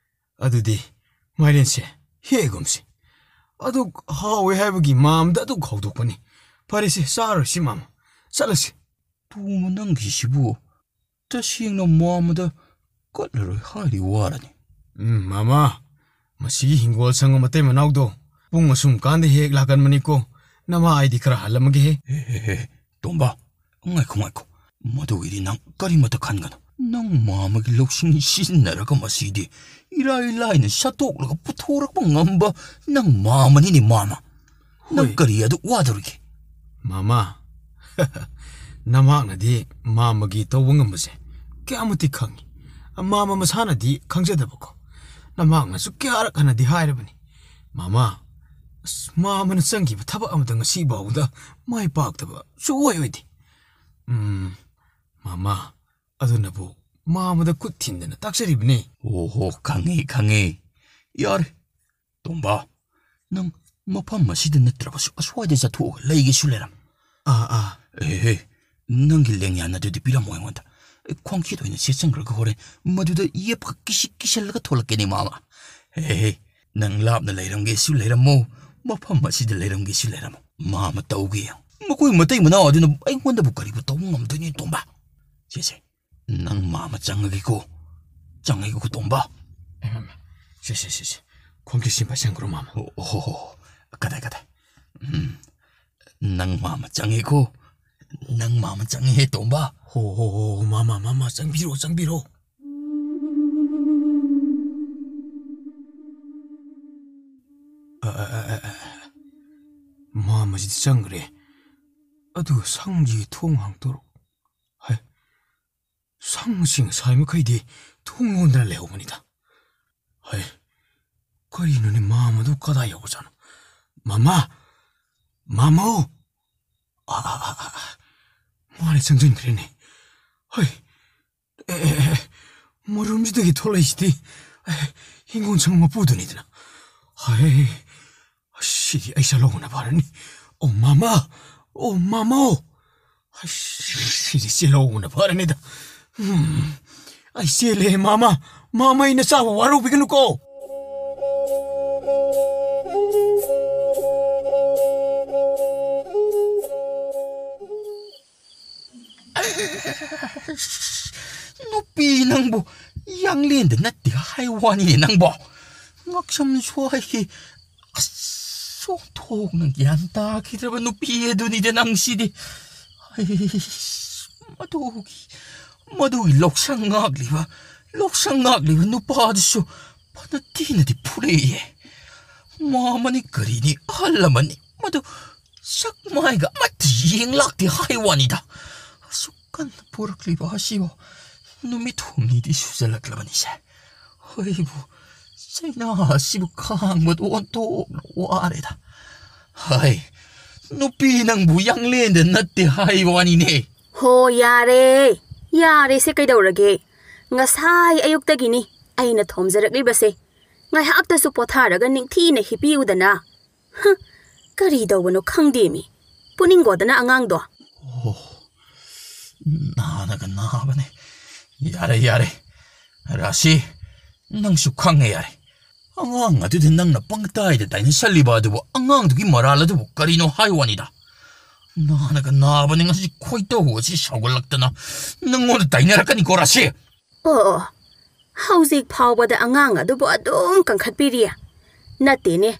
ꯑꯗꯨꯗꯤ ꯃꯥꯏꯔꯦꯟꯁꯦ ꯍꯦꯛꯑꯒꯨꯝꯁꯤ꯫ ꯑꯗꯨꯛ ꯍꯥꯎꯋꯦ ꯍꯥꯏꯕꯒꯤ ꯃꯥꯃꯗ ꯑꯗꯨꯛ ꯍꯧꯗꯣꯛꯄꯅꯤ꯫ ꯐꯔꯦꯁꯦ, ꯆꯥꯔꯣꯏꯁꯤ ꯃꯥꯃ꯫ ꯆꯠꯂꯁꯤ꯫ ꯇꯣꯝꯕ ꯅꯪꯒꯤꯁꯤꯕꯨ ꯇꯁꯦꯡꯅ ꯃꯥꯃꯗ ꯀꯠꯂꯔꯣꯏ ꯍꯥꯏꯔꯤ ꯋꯥꯔꯅꯤ꯫ ꯎꯝ, ꯃꯥꯃ, ꯃꯁꯤꯒꯤ ꯍꯤꯡꯒꯣꯜ ꯁꯪꯕ ꯃꯇꯩ ꯃꯅꯥꯎꯗꯣ ꯄꯨꯡ ꯑꯁꯨꯝ ꯀꯥꯟꯗ ꯍꯦꯛ ꯂꯥꯛꯀꯟꯕꯅꯤꯀꯣ꯫ ꯅꯃꯥ ꯑꯩꯗꯤ ꯈꯔ ꯍꯜꯂꯝꯃꯒꯦꯍꯦ꯫ ꯍꯦ, ꯍꯦ, ꯍꯦ, ꯇꯣꯝꯕ, ꯉꯥꯏꯈꯣ, ꯉꯥꯏꯈꯣ꯫ ꯃꯗꯨꯒꯤꯗꯤ ꯅꯪ ꯀꯔꯤꯃꯠꯇ ꯈꯟꯒꯅꯨ꯫ ꯅꯪ ꯃꯥꯃꯒꯤ ꯂꯧꯁꯤꯡ ꯁꯤꯖꯤꯟꯅꯔꯒ ꯃꯁꯤꯗꯤ ꯏꯔꯥꯏ ꯂꯥꯏꯅ ꯁꯠꯇꯣꯛꯂꯒ ꯄꯨꯊꯣꯔꯛꯄ ꯉꯝꯕ ꯅꯪ ꯃꯥꯃꯅꯤꯅꯦ, ꯃꯥꯃ꯫ ꯅꯪ ꯍꯣꯏ꯫ ꯀꯔꯤ ꯑꯗꯨꯛ ꯋꯥꯗꯧꯔꯤꯒꯦ? ꯃꯥꯃ, ꯅꯃꯥꯛꯅꯗꯤ ꯃꯥꯃꯒꯤ ꯇꯧꯕ ꯉꯝꯕꯁꯦ ꯀꯌꯥꯃꯨꯛꯇꯤ ꯈꯪꯉꯤ꯫ ꯃꯥꯃ ꯃꯁꯥꯅꯗꯤ ꯈꯪꯖꯗꯕꯀꯣ꯫ ꯅꯃꯥꯡꯅꯁꯨ ꯀꯌꯥꯔꯛ ꯍꯟꯅꯗꯤ ꯍꯥꯏꯔꯕꯅꯤ꯫ "ꯃꯥꯃ, ꯑꯁ, ꯃꯥꯃꯅ ꯆꯪꯈꯤꯕ ꯊꯕꯛ ꯑꯃꯇ ꯉꯁꯤ ꯐꯥꯎꯕꯗ ꯃꯥꯏ ꯄꯥꯛꯇꯕ ꯁꯨꯛꯑꯣꯏ ꯑꯣꯏꯗꯦ꯫" "ꯎꯝ, ꯃꯥꯃ, ꯑꯗꯨꯅꯕꯨ ꯃꯥꯃꯗ ꯈꯨꯠ ꯊꯤꯟꯗꯅ ꯇꯥꯛꯆꯔꯤꯕꯅꯤ꯫" "ꯑꯣꯍꯣ, ꯈꯪꯉꯦ, ꯈꯪꯉꯦ꯫ ꯌꯥꯔꯦ, ꯇꯣꯝꯕ, ꯅꯪ ꯃꯐꯝ ꯑꯁꯤꯗ ꯅꯠꯇ꯭ꯔꯕꯁꯨ ꯑꯁ꯭ꯋꯥꯏꯗ ꯆꯠꯊꯣꯛꯑꯒ ꯂꯩꯒꯦꯁꯨ ꯂꯩꯔꯝꯃꯨ꯫" "ꯑꯥ, ꯑꯥ꯫" "ꯑꯦ, ꯍꯦ, ꯅꯪꯒꯤ ꯂꯦꯡꯌꯥꯟ ꯑꯗꯨꯗꯤ ꯄꯤꯔꯝꯃꯣ ꯑꯩꯉꯣꯟꯗ꯫ ꯑꯩ ꯈ꯭ꯋꯥꯡꯈꯦꯠ ꯑꯣꯏꯅ ꯁꯦꯠꯆꯟꯈ꯭ꯔꯒ ꯍꯣꯔꯦꯟ ꯃꯗꯨꯗ ꯌꯦꯞꯄꯒ ꯀꯤꯁꯤ ꯀꯤꯁꯜꯂꯒ ꯊꯣꯛꯂꯛꯀꯦꯅꯦ, ꯃꯥꯃ꯫ ꯑꯦ, ꯍꯦ, ꯅꯪ ꯂꯥꯞꯅ ꯂꯩꯔꯝꯒꯦꯁꯨ ꯂꯩꯔꯝꯃꯣ, ꯃꯐꯝ ꯑꯁꯤꯗ ꯂꯩꯔꯝꯒꯦꯁꯨ ꯂꯩꯔꯝꯃꯣ꯫ ꯃꯥꯃ ꯇꯧꯒꯦ ꯌꯦꯡꯉꯨ꯫ ꯃꯈꯣꯏ ꯃꯇꯩ ꯃꯅꯥꯎ ꯑꯗꯨꯅ ꯑꯩꯉꯣꯟꯗꯕꯨ ꯀꯔꯤꯕꯨ ꯇꯧꯕ ꯉꯝꯗꯣꯏꯅꯣ, ꯇꯣꯝꯕ? ꯁꯦ, ꯁꯦ, ꯅꯪ ꯃꯥꯃ ꯆꯪꯉꯒꯦꯀꯣ꯫ ꯆꯪꯉꯒꯦꯀꯣ, ꯇꯣꯝꯕ꯫" ꯑꯦ, ꯃꯥꯃ, ꯁꯦ, ꯁꯦ, ꯁꯦ, ꯁꯦ꯫ ꯈꯣꯡꯒꯤ ꯁꯤꯝꯕ ꯁꯦꯡꯈ꯭ꯔꯣ, ꯃꯥꯃ꯫ ꯑꯣ, ꯑꯣ, ꯍꯣ, ꯍꯣ꯫ ꯀꯗꯥꯏ, ꯀꯗꯥꯏ? ꯎꯝ꯫ ꯅꯪ ꯃꯥꯃ ꯆꯪꯉꯦꯀꯣ꯫ ꯅꯪ ꯃꯥꯃ ꯆꯪꯉꯦꯍꯦ, ꯇꯣꯝꯕ꯫ ꯍꯣ, ꯍꯣ, ꯍꯣ, ꯃꯥꯃ, ꯃꯥꯃ, ꯆꯪꯕꯤꯔꯣ, ꯆꯪꯕꯤꯔꯣ꯫ ꯑ, ꯑ, ꯑ, ꯑ, ꯑ꯫ ꯃꯥꯃꯁꯤꯗꯤ ꯆꯪꯈ꯭ꯔꯦ꯫ ꯑꯗꯨꯒ ꯁꯪꯁꯤꯒꯤ ꯊꯣꯡ ꯍꯥꯡꯗꯣꯔꯛ꯫ ꯍꯥꯏ, ꯁꯪꯁꯤ ꯉꯁꯥꯏ ꯃꯈꯩꯗꯤ ꯊꯣꯡ ꯂꯣꯟꯗꯅ ꯂꯩꯍꯧꯕꯅꯤꯗ꯫ ꯍꯩ, ꯀꯔꯤꯅꯣꯅꯦ, ꯃꯥꯃꯗꯨ ꯀꯗꯥꯏ ꯌꯧꯈ꯭ꯔꯖꯥꯠꯅꯣ? ꯃꯥꯃ! ꯃꯥꯃꯧ! ꯑꯥ, ꯑꯥ, ꯑꯥ, ꯑꯥ, ꯃꯥꯅ ꯆꯪꯁꯤꯟꯈ꯭ꯔꯦꯅꯦ꯫ ꯍꯩ, ꯑꯦ, ꯑꯦ, ꯑꯦ, ꯃꯔꯨꯝꯁꯤꯗꯒꯤ ꯊꯣꯛꯂꯛꯏꯁꯤꯗꯤ, ꯑꯦ, ꯍꯤꯡꯒꯣꯜ ꯁꯪ ꯃꯄꯨꯗꯨꯅꯤꯗꯅ꯫ ꯍꯩ, ꯑꯁꯤꯗꯤ ꯑꯩ ꯆꯠꯍꯧꯕꯅ ꯐꯔꯅꯤ꯫ ꯑꯣ, ꯃꯥꯃ! ꯑꯣ, ꯃꯥꯃꯧ! ꯑꯁ, ꯁꯤꯗꯤ ꯆꯦꯜꯍꯧꯕꯅ ꯐꯔꯅꯤꯗ꯫ ꯎꯝ, ꯑꯩ ꯆꯦꯜꯂꯦ, ꯃꯥꯃ꯫ ꯃꯥꯃ, ꯑꯩꯅ ꯆꯥꯕ ꯋꯥꯔꯧꯕꯤꯒꯅꯨꯀꯣ꯫ ꯅꯨꯄꯤ ꯅꯪꯕꯨ ꯌꯥꯡꯂꯦꯟꯗ ꯅꯠꯇꯦ ꯍꯥꯏ ꯋꯥꯅꯤꯅꯦ ꯅꯪꯕꯣ꯫ ꯉꯛꯁꯝ ꯁ꯭ꯋꯥꯏꯒꯤ ꯑꯁ, ꯑꯣꯟꯊꯣꯛꯅ ꯒ꯭ꯌꯥꯟ ꯇꯥꯈꯤꯗ꯭ꯔꯕ ꯅꯨꯄꯤ ꯑꯗꯨꯅꯤꯗ ꯅꯪꯁꯤꯗꯤ꯫ ꯑꯩꯁ, ꯃꯗꯨꯒꯤ, ꯃꯗꯨꯒꯤ ꯂꯧꯁꯪ ꯉꯥꯛꯂꯤꯕ, ꯂꯧꯁꯪ ꯉꯥꯛꯂꯤꯕ ꯅꯨꯄꯥꯗꯨꯁꯨ ꯐꯅ ꯊꯤꯅꯗꯤ ꯐꯨꯔꯛꯏꯌꯦ꯫ ꯃꯥꯃꯅꯤ ꯀꯔꯤꯅꯤ, ꯑꯍꯜ ꯂꯃꯟꯅꯤ꯫ ꯃꯗꯨ ꯁꯛ ꯃꯥꯏꯒ ꯑꯃꯠꯇ ꯌꯦꯡ ꯂꯥꯛꯇꯦ ꯍꯥꯏ ꯋꯥꯅꯤꯗ꯫ ꯑꯁꯨꯛ ꯀꯟꯅ ꯐꯨꯔꯛꯂꯤꯕ ꯑꯁꯤꯕꯨ ꯅꯨꯃꯤꯠ ꯍꯨꯝꯅꯤꯗꯤ ꯁꯨꯖꯜꯂꯛꯂꯕꯅꯤꯁꯦ꯫ ꯑꯩꯕꯨ ꯆꯩꯅꯥ ꯑꯁꯤꯕꯨ ꯈꯥꯡꯕꯗ ꯑꯣꯟꯊꯣꯛꯅ ꯋꯥꯔꯦꯗ꯫ ꯍꯩ, ꯅꯨꯄꯤ ꯅꯪꯕꯨ ꯌꯥꯡꯂꯦꯟꯗ ꯅꯠꯇꯦ ꯍꯥꯏꯕ ꯋꯥꯅꯤꯅꯦ꯫ ꯍꯣ, ꯌꯥꯔꯦ꯫ ꯌꯥꯔꯦꯁꯦ ꯀꯩꯗꯧꯔꯒꯦ? ꯉꯁꯥꯏ ꯑꯌꯨꯛꯇꯒꯤꯅꯤ ꯑꯩꯅ ꯊꯣꯝꯖꯔꯛꯂꯤꯕꯁꯦ꯫ ꯉꯥꯏꯍꯥꯛꯇꯁꯨ ꯄꯣꯊꯥꯔꯒ ꯅꯤꯡꯊꯤꯅ ꯍꯤꯞꯄꯤꯌꯨꯗꯅ꯫ ꯍ, ꯀꯔꯤ ꯇꯧꯕꯅꯣ ꯈꯪꯗꯦꯃꯤ꯫ ꯄꯨꯅꯤꯡꯒꯣꯗꯅ ꯑꯉꯥꯡꯗꯣ꯫ ꯑꯣ, ꯅꯥꯅꯒ ꯅꯥꯕꯅꯦ꯫ ꯌꯥꯔꯦ, ꯌꯥꯔꯦ꯫ ꯔꯥꯁꯤ, ꯅꯪꯁꯨ ꯈꯪꯉꯦ ꯌꯥꯔꯦ꯫ ꯑꯉꯥꯡ ꯑꯗꯨꯗ ꯅꯪꯅ ꯄꯪꯇꯥꯏꯗ ꯇꯥꯏꯅꯁꯜꯂꯤꯕ ꯑꯗꯨꯕꯨ ꯑꯉꯥꯡꯗꯨꯒꯤ ꯃꯔꯥꯜ ꯑꯗꯨꯕꯨ ꯀꯔꯤꯅꯣ ꯍꯥꯏ ꯋꯥꯅꯤꯗ꯫ ꯅꯥꯅꯒ ꯅꯥꯕꯅꯦ ꯉꯁꯤ ꯈꯣꯏꯗꯧ ꯑꯁꯤ ꯁꯥꯎꯒꯠꯂꯛꯇꯅ ꯅꯪꯉꯣꯟꯗ ꯇꯥꯏꯅꯔꯛꯀꯅꯤꯀꯣ ꯔꯥꯁꯤ꯫ ꯑꯣ, ꯑꯣ, ꯍꯧꯖꯤꯛ ꯐꯥꯎꯕꯗ ꯑꯉꯥꯡ ꯑꯗꯨꯕꯨ ꯑꯗꯨꯝ ꯀꯟꯈꯠꯄꯤꯔꯤ꯫ ꯅꯠꯇꯦꯅꯦ,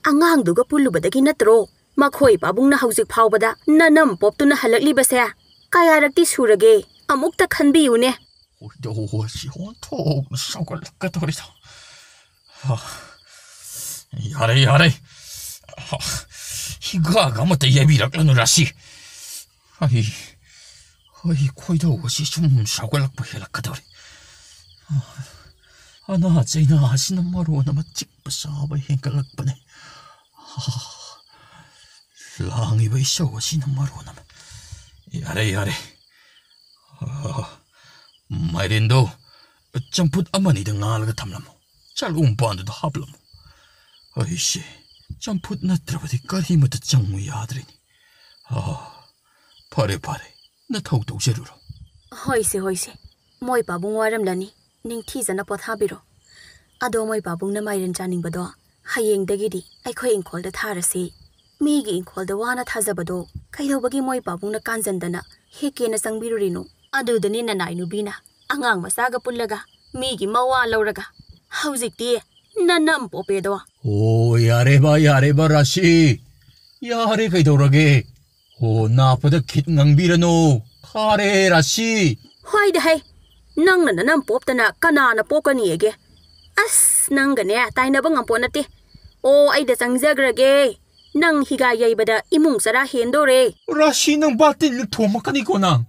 ꯑꯉꯥꯡꯗꯨꯒ ꯄꯨꯜꯂꯨꯕꯗꯒꯤ ꯅꯠꯇ꯭ꯔꯣ ꯃꯈꯣꯏ ꯄꯥꯕꯨꯡꯅ ꯍꯧꯖꯤꯛ ꯐꯥꯎꯕꯗ ꯅꯅꯝ ꯄꯣꯞꯇꯨꯅ ꯍꯜꯂꯛꯂꯤꯕꯁꯦ? ꯀꯌꯥꯔꯛꯇꯤ ꯁꯨꯔꯒꯦ? ꯑꯃꯨꯛꯇ ꯈꯟꯕꯤꯌꯨꯅꯦ꯫ ꯈꯣꯏꯗꯧ ꯑꯁꯤ ꯑꯣꯟꯊꯣꯛꯅ ꯁꯥꯎꯒꯠꯂꯛꯀꯗꯧꯔꯤꯗ꯫ ꯍꯥ, ꯌꯥꯔꯦ, ꯌꯥꯔꯦ꯫ ꯍꯥ, ꯍꯤꯒꯥꯒ ꯑꯃꯠꯇ ꯌꯩꯕꯤꯔꯛꯂꯅꯨ ꯔꯥꯁꯤ꯫ ꯑꯩ, ꯑꯩ ꯈꯣꯏꯗꯧ ꯑꯁꯤ ꯁꯨꯝ ꯁꯥꯎꯒꯠꯂꯛꯄ ꯍꯦꯜꯂꯛꯀꯗꯧꯔꯦ꯫ ꯑꯅꯥ ꯆꯩꯅꯥ ꯑꯁꯤꯅ ꯃꯔꯣꯟ ꯑꯃ ꯆꯤꯛꯄ ꯆꯥꯕ ꯍꯦꯟꯒꯠꯂꯛꯄꯅꯦ꯫ ꯂꯥꯡꯉꯤꯕ ꯏꯁꯧ ꯑꯁꯤꯅ ꯃꯔꯣꯟ ꯑꯃ꯫ ꯌꯥꯔꯦ, ꯌꯥꯔꯦ꯫ ꯃꯥꯏꯔꯦꯟꯗꯣ ꯆꯝꯐꯨꯠ ꯑꯃꯅꯤꯗ ꯉꯥꯜꯂꯒ ꯊꯝꯂꯝꯃꯣ꯫ ꯆꯥꯛꯂꯣꯡ ꯄꯥꯟꯗꯨꯗ ꯍꯥꯞꯂꯝꯃꯣ꯫ ꯑꯩꯁꯦ ꯆꯝꯐꯨꯠ ꯅꯠꯇ꯭ꯔꯕꯗꯤ ꯀꯔꯤꯃꯠꯇ ꯆꯪꯉꯨ ꯌꯥꯗ꯭ꯔꯦꯅꯦ꯫ ꯑꯥ, ꯐꯔꯦ, ꯐꯔꯦ, ꯅꯊꯧ ꯇꯧꯖꯔꯨꯔꯣ꯫ ꯍꯣꯏꯁꯦ, ꯍꯣꯏꯁꯦ, ꯃꯣꯏ ꯄꯥꯕꯨꯡ ꯋꯥꯔꯝꯂꯅꯤ, ꯅꯤꯡꯊꯤꯖꯅ ꯄꯣꯊꯥꯕꯤꯔꯣ꯫ ꯑꯗꯣ ꯃꯣꯏ ꯄꯥꯕꯨꯡꯅ ꯃꯥꯏꯔꯦꯟ ꯆꯥꯅꯤꯡꯕꯗꯣ ꯍꯌꯦꯡꯗꯒꯤꯗꯤ ꯑꯩꯈꯣꯏ ꯏꯪꯈꯣꯜꯗ ꯊꯥꯔꯁꯤ꯫ ꯃꯤꯒꯤ ꯏꯪꯈꯣꯜꯗ ꯋꯥꯅ ꯊꯥꯖꯕꯗꯣ ꯀꯩꯗꯧꯕꯒꯤ ꯃꯣꯏ ꯄꯥꯕꯨꯡꯅ ꯀꯥꯟꯖꯟꯗꯅ ꯍꯦꯛꯀꯦꯅ ꯆꯪꯕꯤꯔꯨꯔꯤꯅꯣ? ꯑꯗꯨꯗꯅꯦ ꯅꯅꯥꯏ ꯅꯨꯄꯤꯅ ꯑꯉꯥꯡ ꯃꯆꯥꯒ ꯄꯨꯜꯂꯒ ꯃꯤꯒꯤ ꯃꯋꯥ ꯂꯧꯔꯒ ꯍꯧꯖꯤꯛꯇꯤ ꯅꯅꯝ ꯄꯣꯞꯄꯦꯗꯣ꯫ ꯑꯣ, ꯌꯥꯔꯦꯕ, ꯌꯥꯔꯦꯕ, ꯔꯥꯁꯤ꯫ ꯌꯥꯔꯦ, ꯀꯩꯗꯧꯔꯒꯦ? ꯑꯣ, ꯅꯥꯞꯄꯗ ꯈꯤꯠ ꯉꯥꯡꯕꯤꯔꯅꯨ꯫ ꯈꯥꯔꯦ, ꯔꯥꯁꯤ꯫ ꯍꯣꯏꯗ ꯍꯩ, ꯅꯪꯅ ꯅꯅꯝ ꯄꯣꯞꯇꯅ ꯀꯅꯥꯅ ꯄꯣꯛꯀꯅꯤꯑꯒꯦ? ꯑꯁ, ꯅꯪꯒꯅꯦ ꯇꯥꯏꯅꯕ ꯉꯝꯄꯣꯠ ꯅꯠꯇꯦ꯫ ꯑꯣ, ꯑꯩꯗ ꯆꯪꯖꯈ꯭ꯔꯒꯦ꯫ ꯅꯪ ꯍꯤꯒꯥꯏ ꯌꯩꯕꯗ ꯏꯃꯨꯡ ꯆꯔꯥ ꯍꯦꯟꯗꯣꯔꯦ꯫ ꯔꯥꯁꯤ, ꯅꯪ ꯕꯥꯇꯤꯟꯗ ꯊꯣꯝꯃꯛꯀꯅꯤꯀꯣ ꯅꯪ꯫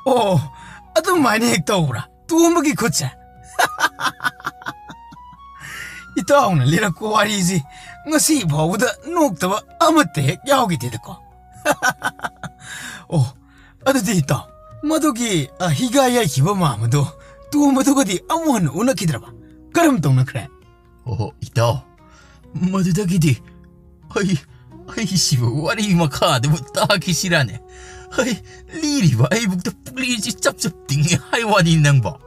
ꯑꯣ, ꯑꯗꯨꯃꯥꯏꯅ ꯍꯦꯛ ꯇꯧꯕ꯭ꯔꯥ? ꯇꯣꯝꯕꯒꯤ ꯈꯨꯠꯁꯦ꯫ ꯏꯇꯥꯎꯅ ꯂꯤꯔꯛꯄ ꯋꯥꯔꯤꯁꯤ ꯉꯁꯤ ꯐꯥꯎꯕꯗ ꯅꯣꯛꯇꯕ ꯑꯃꯠꯇ ꯍꯦꯛ ꯌꯥꯎꯈꯤꯗꯦꯗꯀꯣ꯫ ꯑꯣ, ꯑꯗꯨꯗꯤ ꯏꯇꯥꯎ, ꯃꯗꯨꯒꯤ, ꯑ, ꯍꯤꯒꯥꯏ ꯌꯥꯏꯈꯤꯕ ꯃꯥꯝꯃꯗꯣ ꯇꯣꯝꯕꯗꯨꯒꯗꯤ ꯑꯃꯨꯛ ꯍꯟꯅ ꯎꯅꯈꯤꯗ꯭ꯔꯕ? ꯀꯔꯝ ꯇꯧꯅꯈ꯭ꯔꯦ? ꯑꯣꯍꯣ, ꯏꯇꯥꯎ, ꯃꯗꯨꯗꯒꯤꯗꯤ ꯑꯩ, ꯑꯩꯁꯤꯕꯨ ꯋꯥꯔꯤ ꯃꯈꯥꯗꯨꯕꯨ ꯇꯥꯈꯤꯁꯤꯔꯥꯅꯦ? ꯑꯩ ꯂꯤꯔꯤꯕ ꯑꯩꯕꯨꯛꯇ ꯄꯨꯛꯂꯤꯁꯤ ꯆꯞ ꯆꯞ ꯇꯤꯡꯉꯦ ꯍꯥꯏ ꯋꯥꯅꯤ ꯅꯪꯕꯣ꯫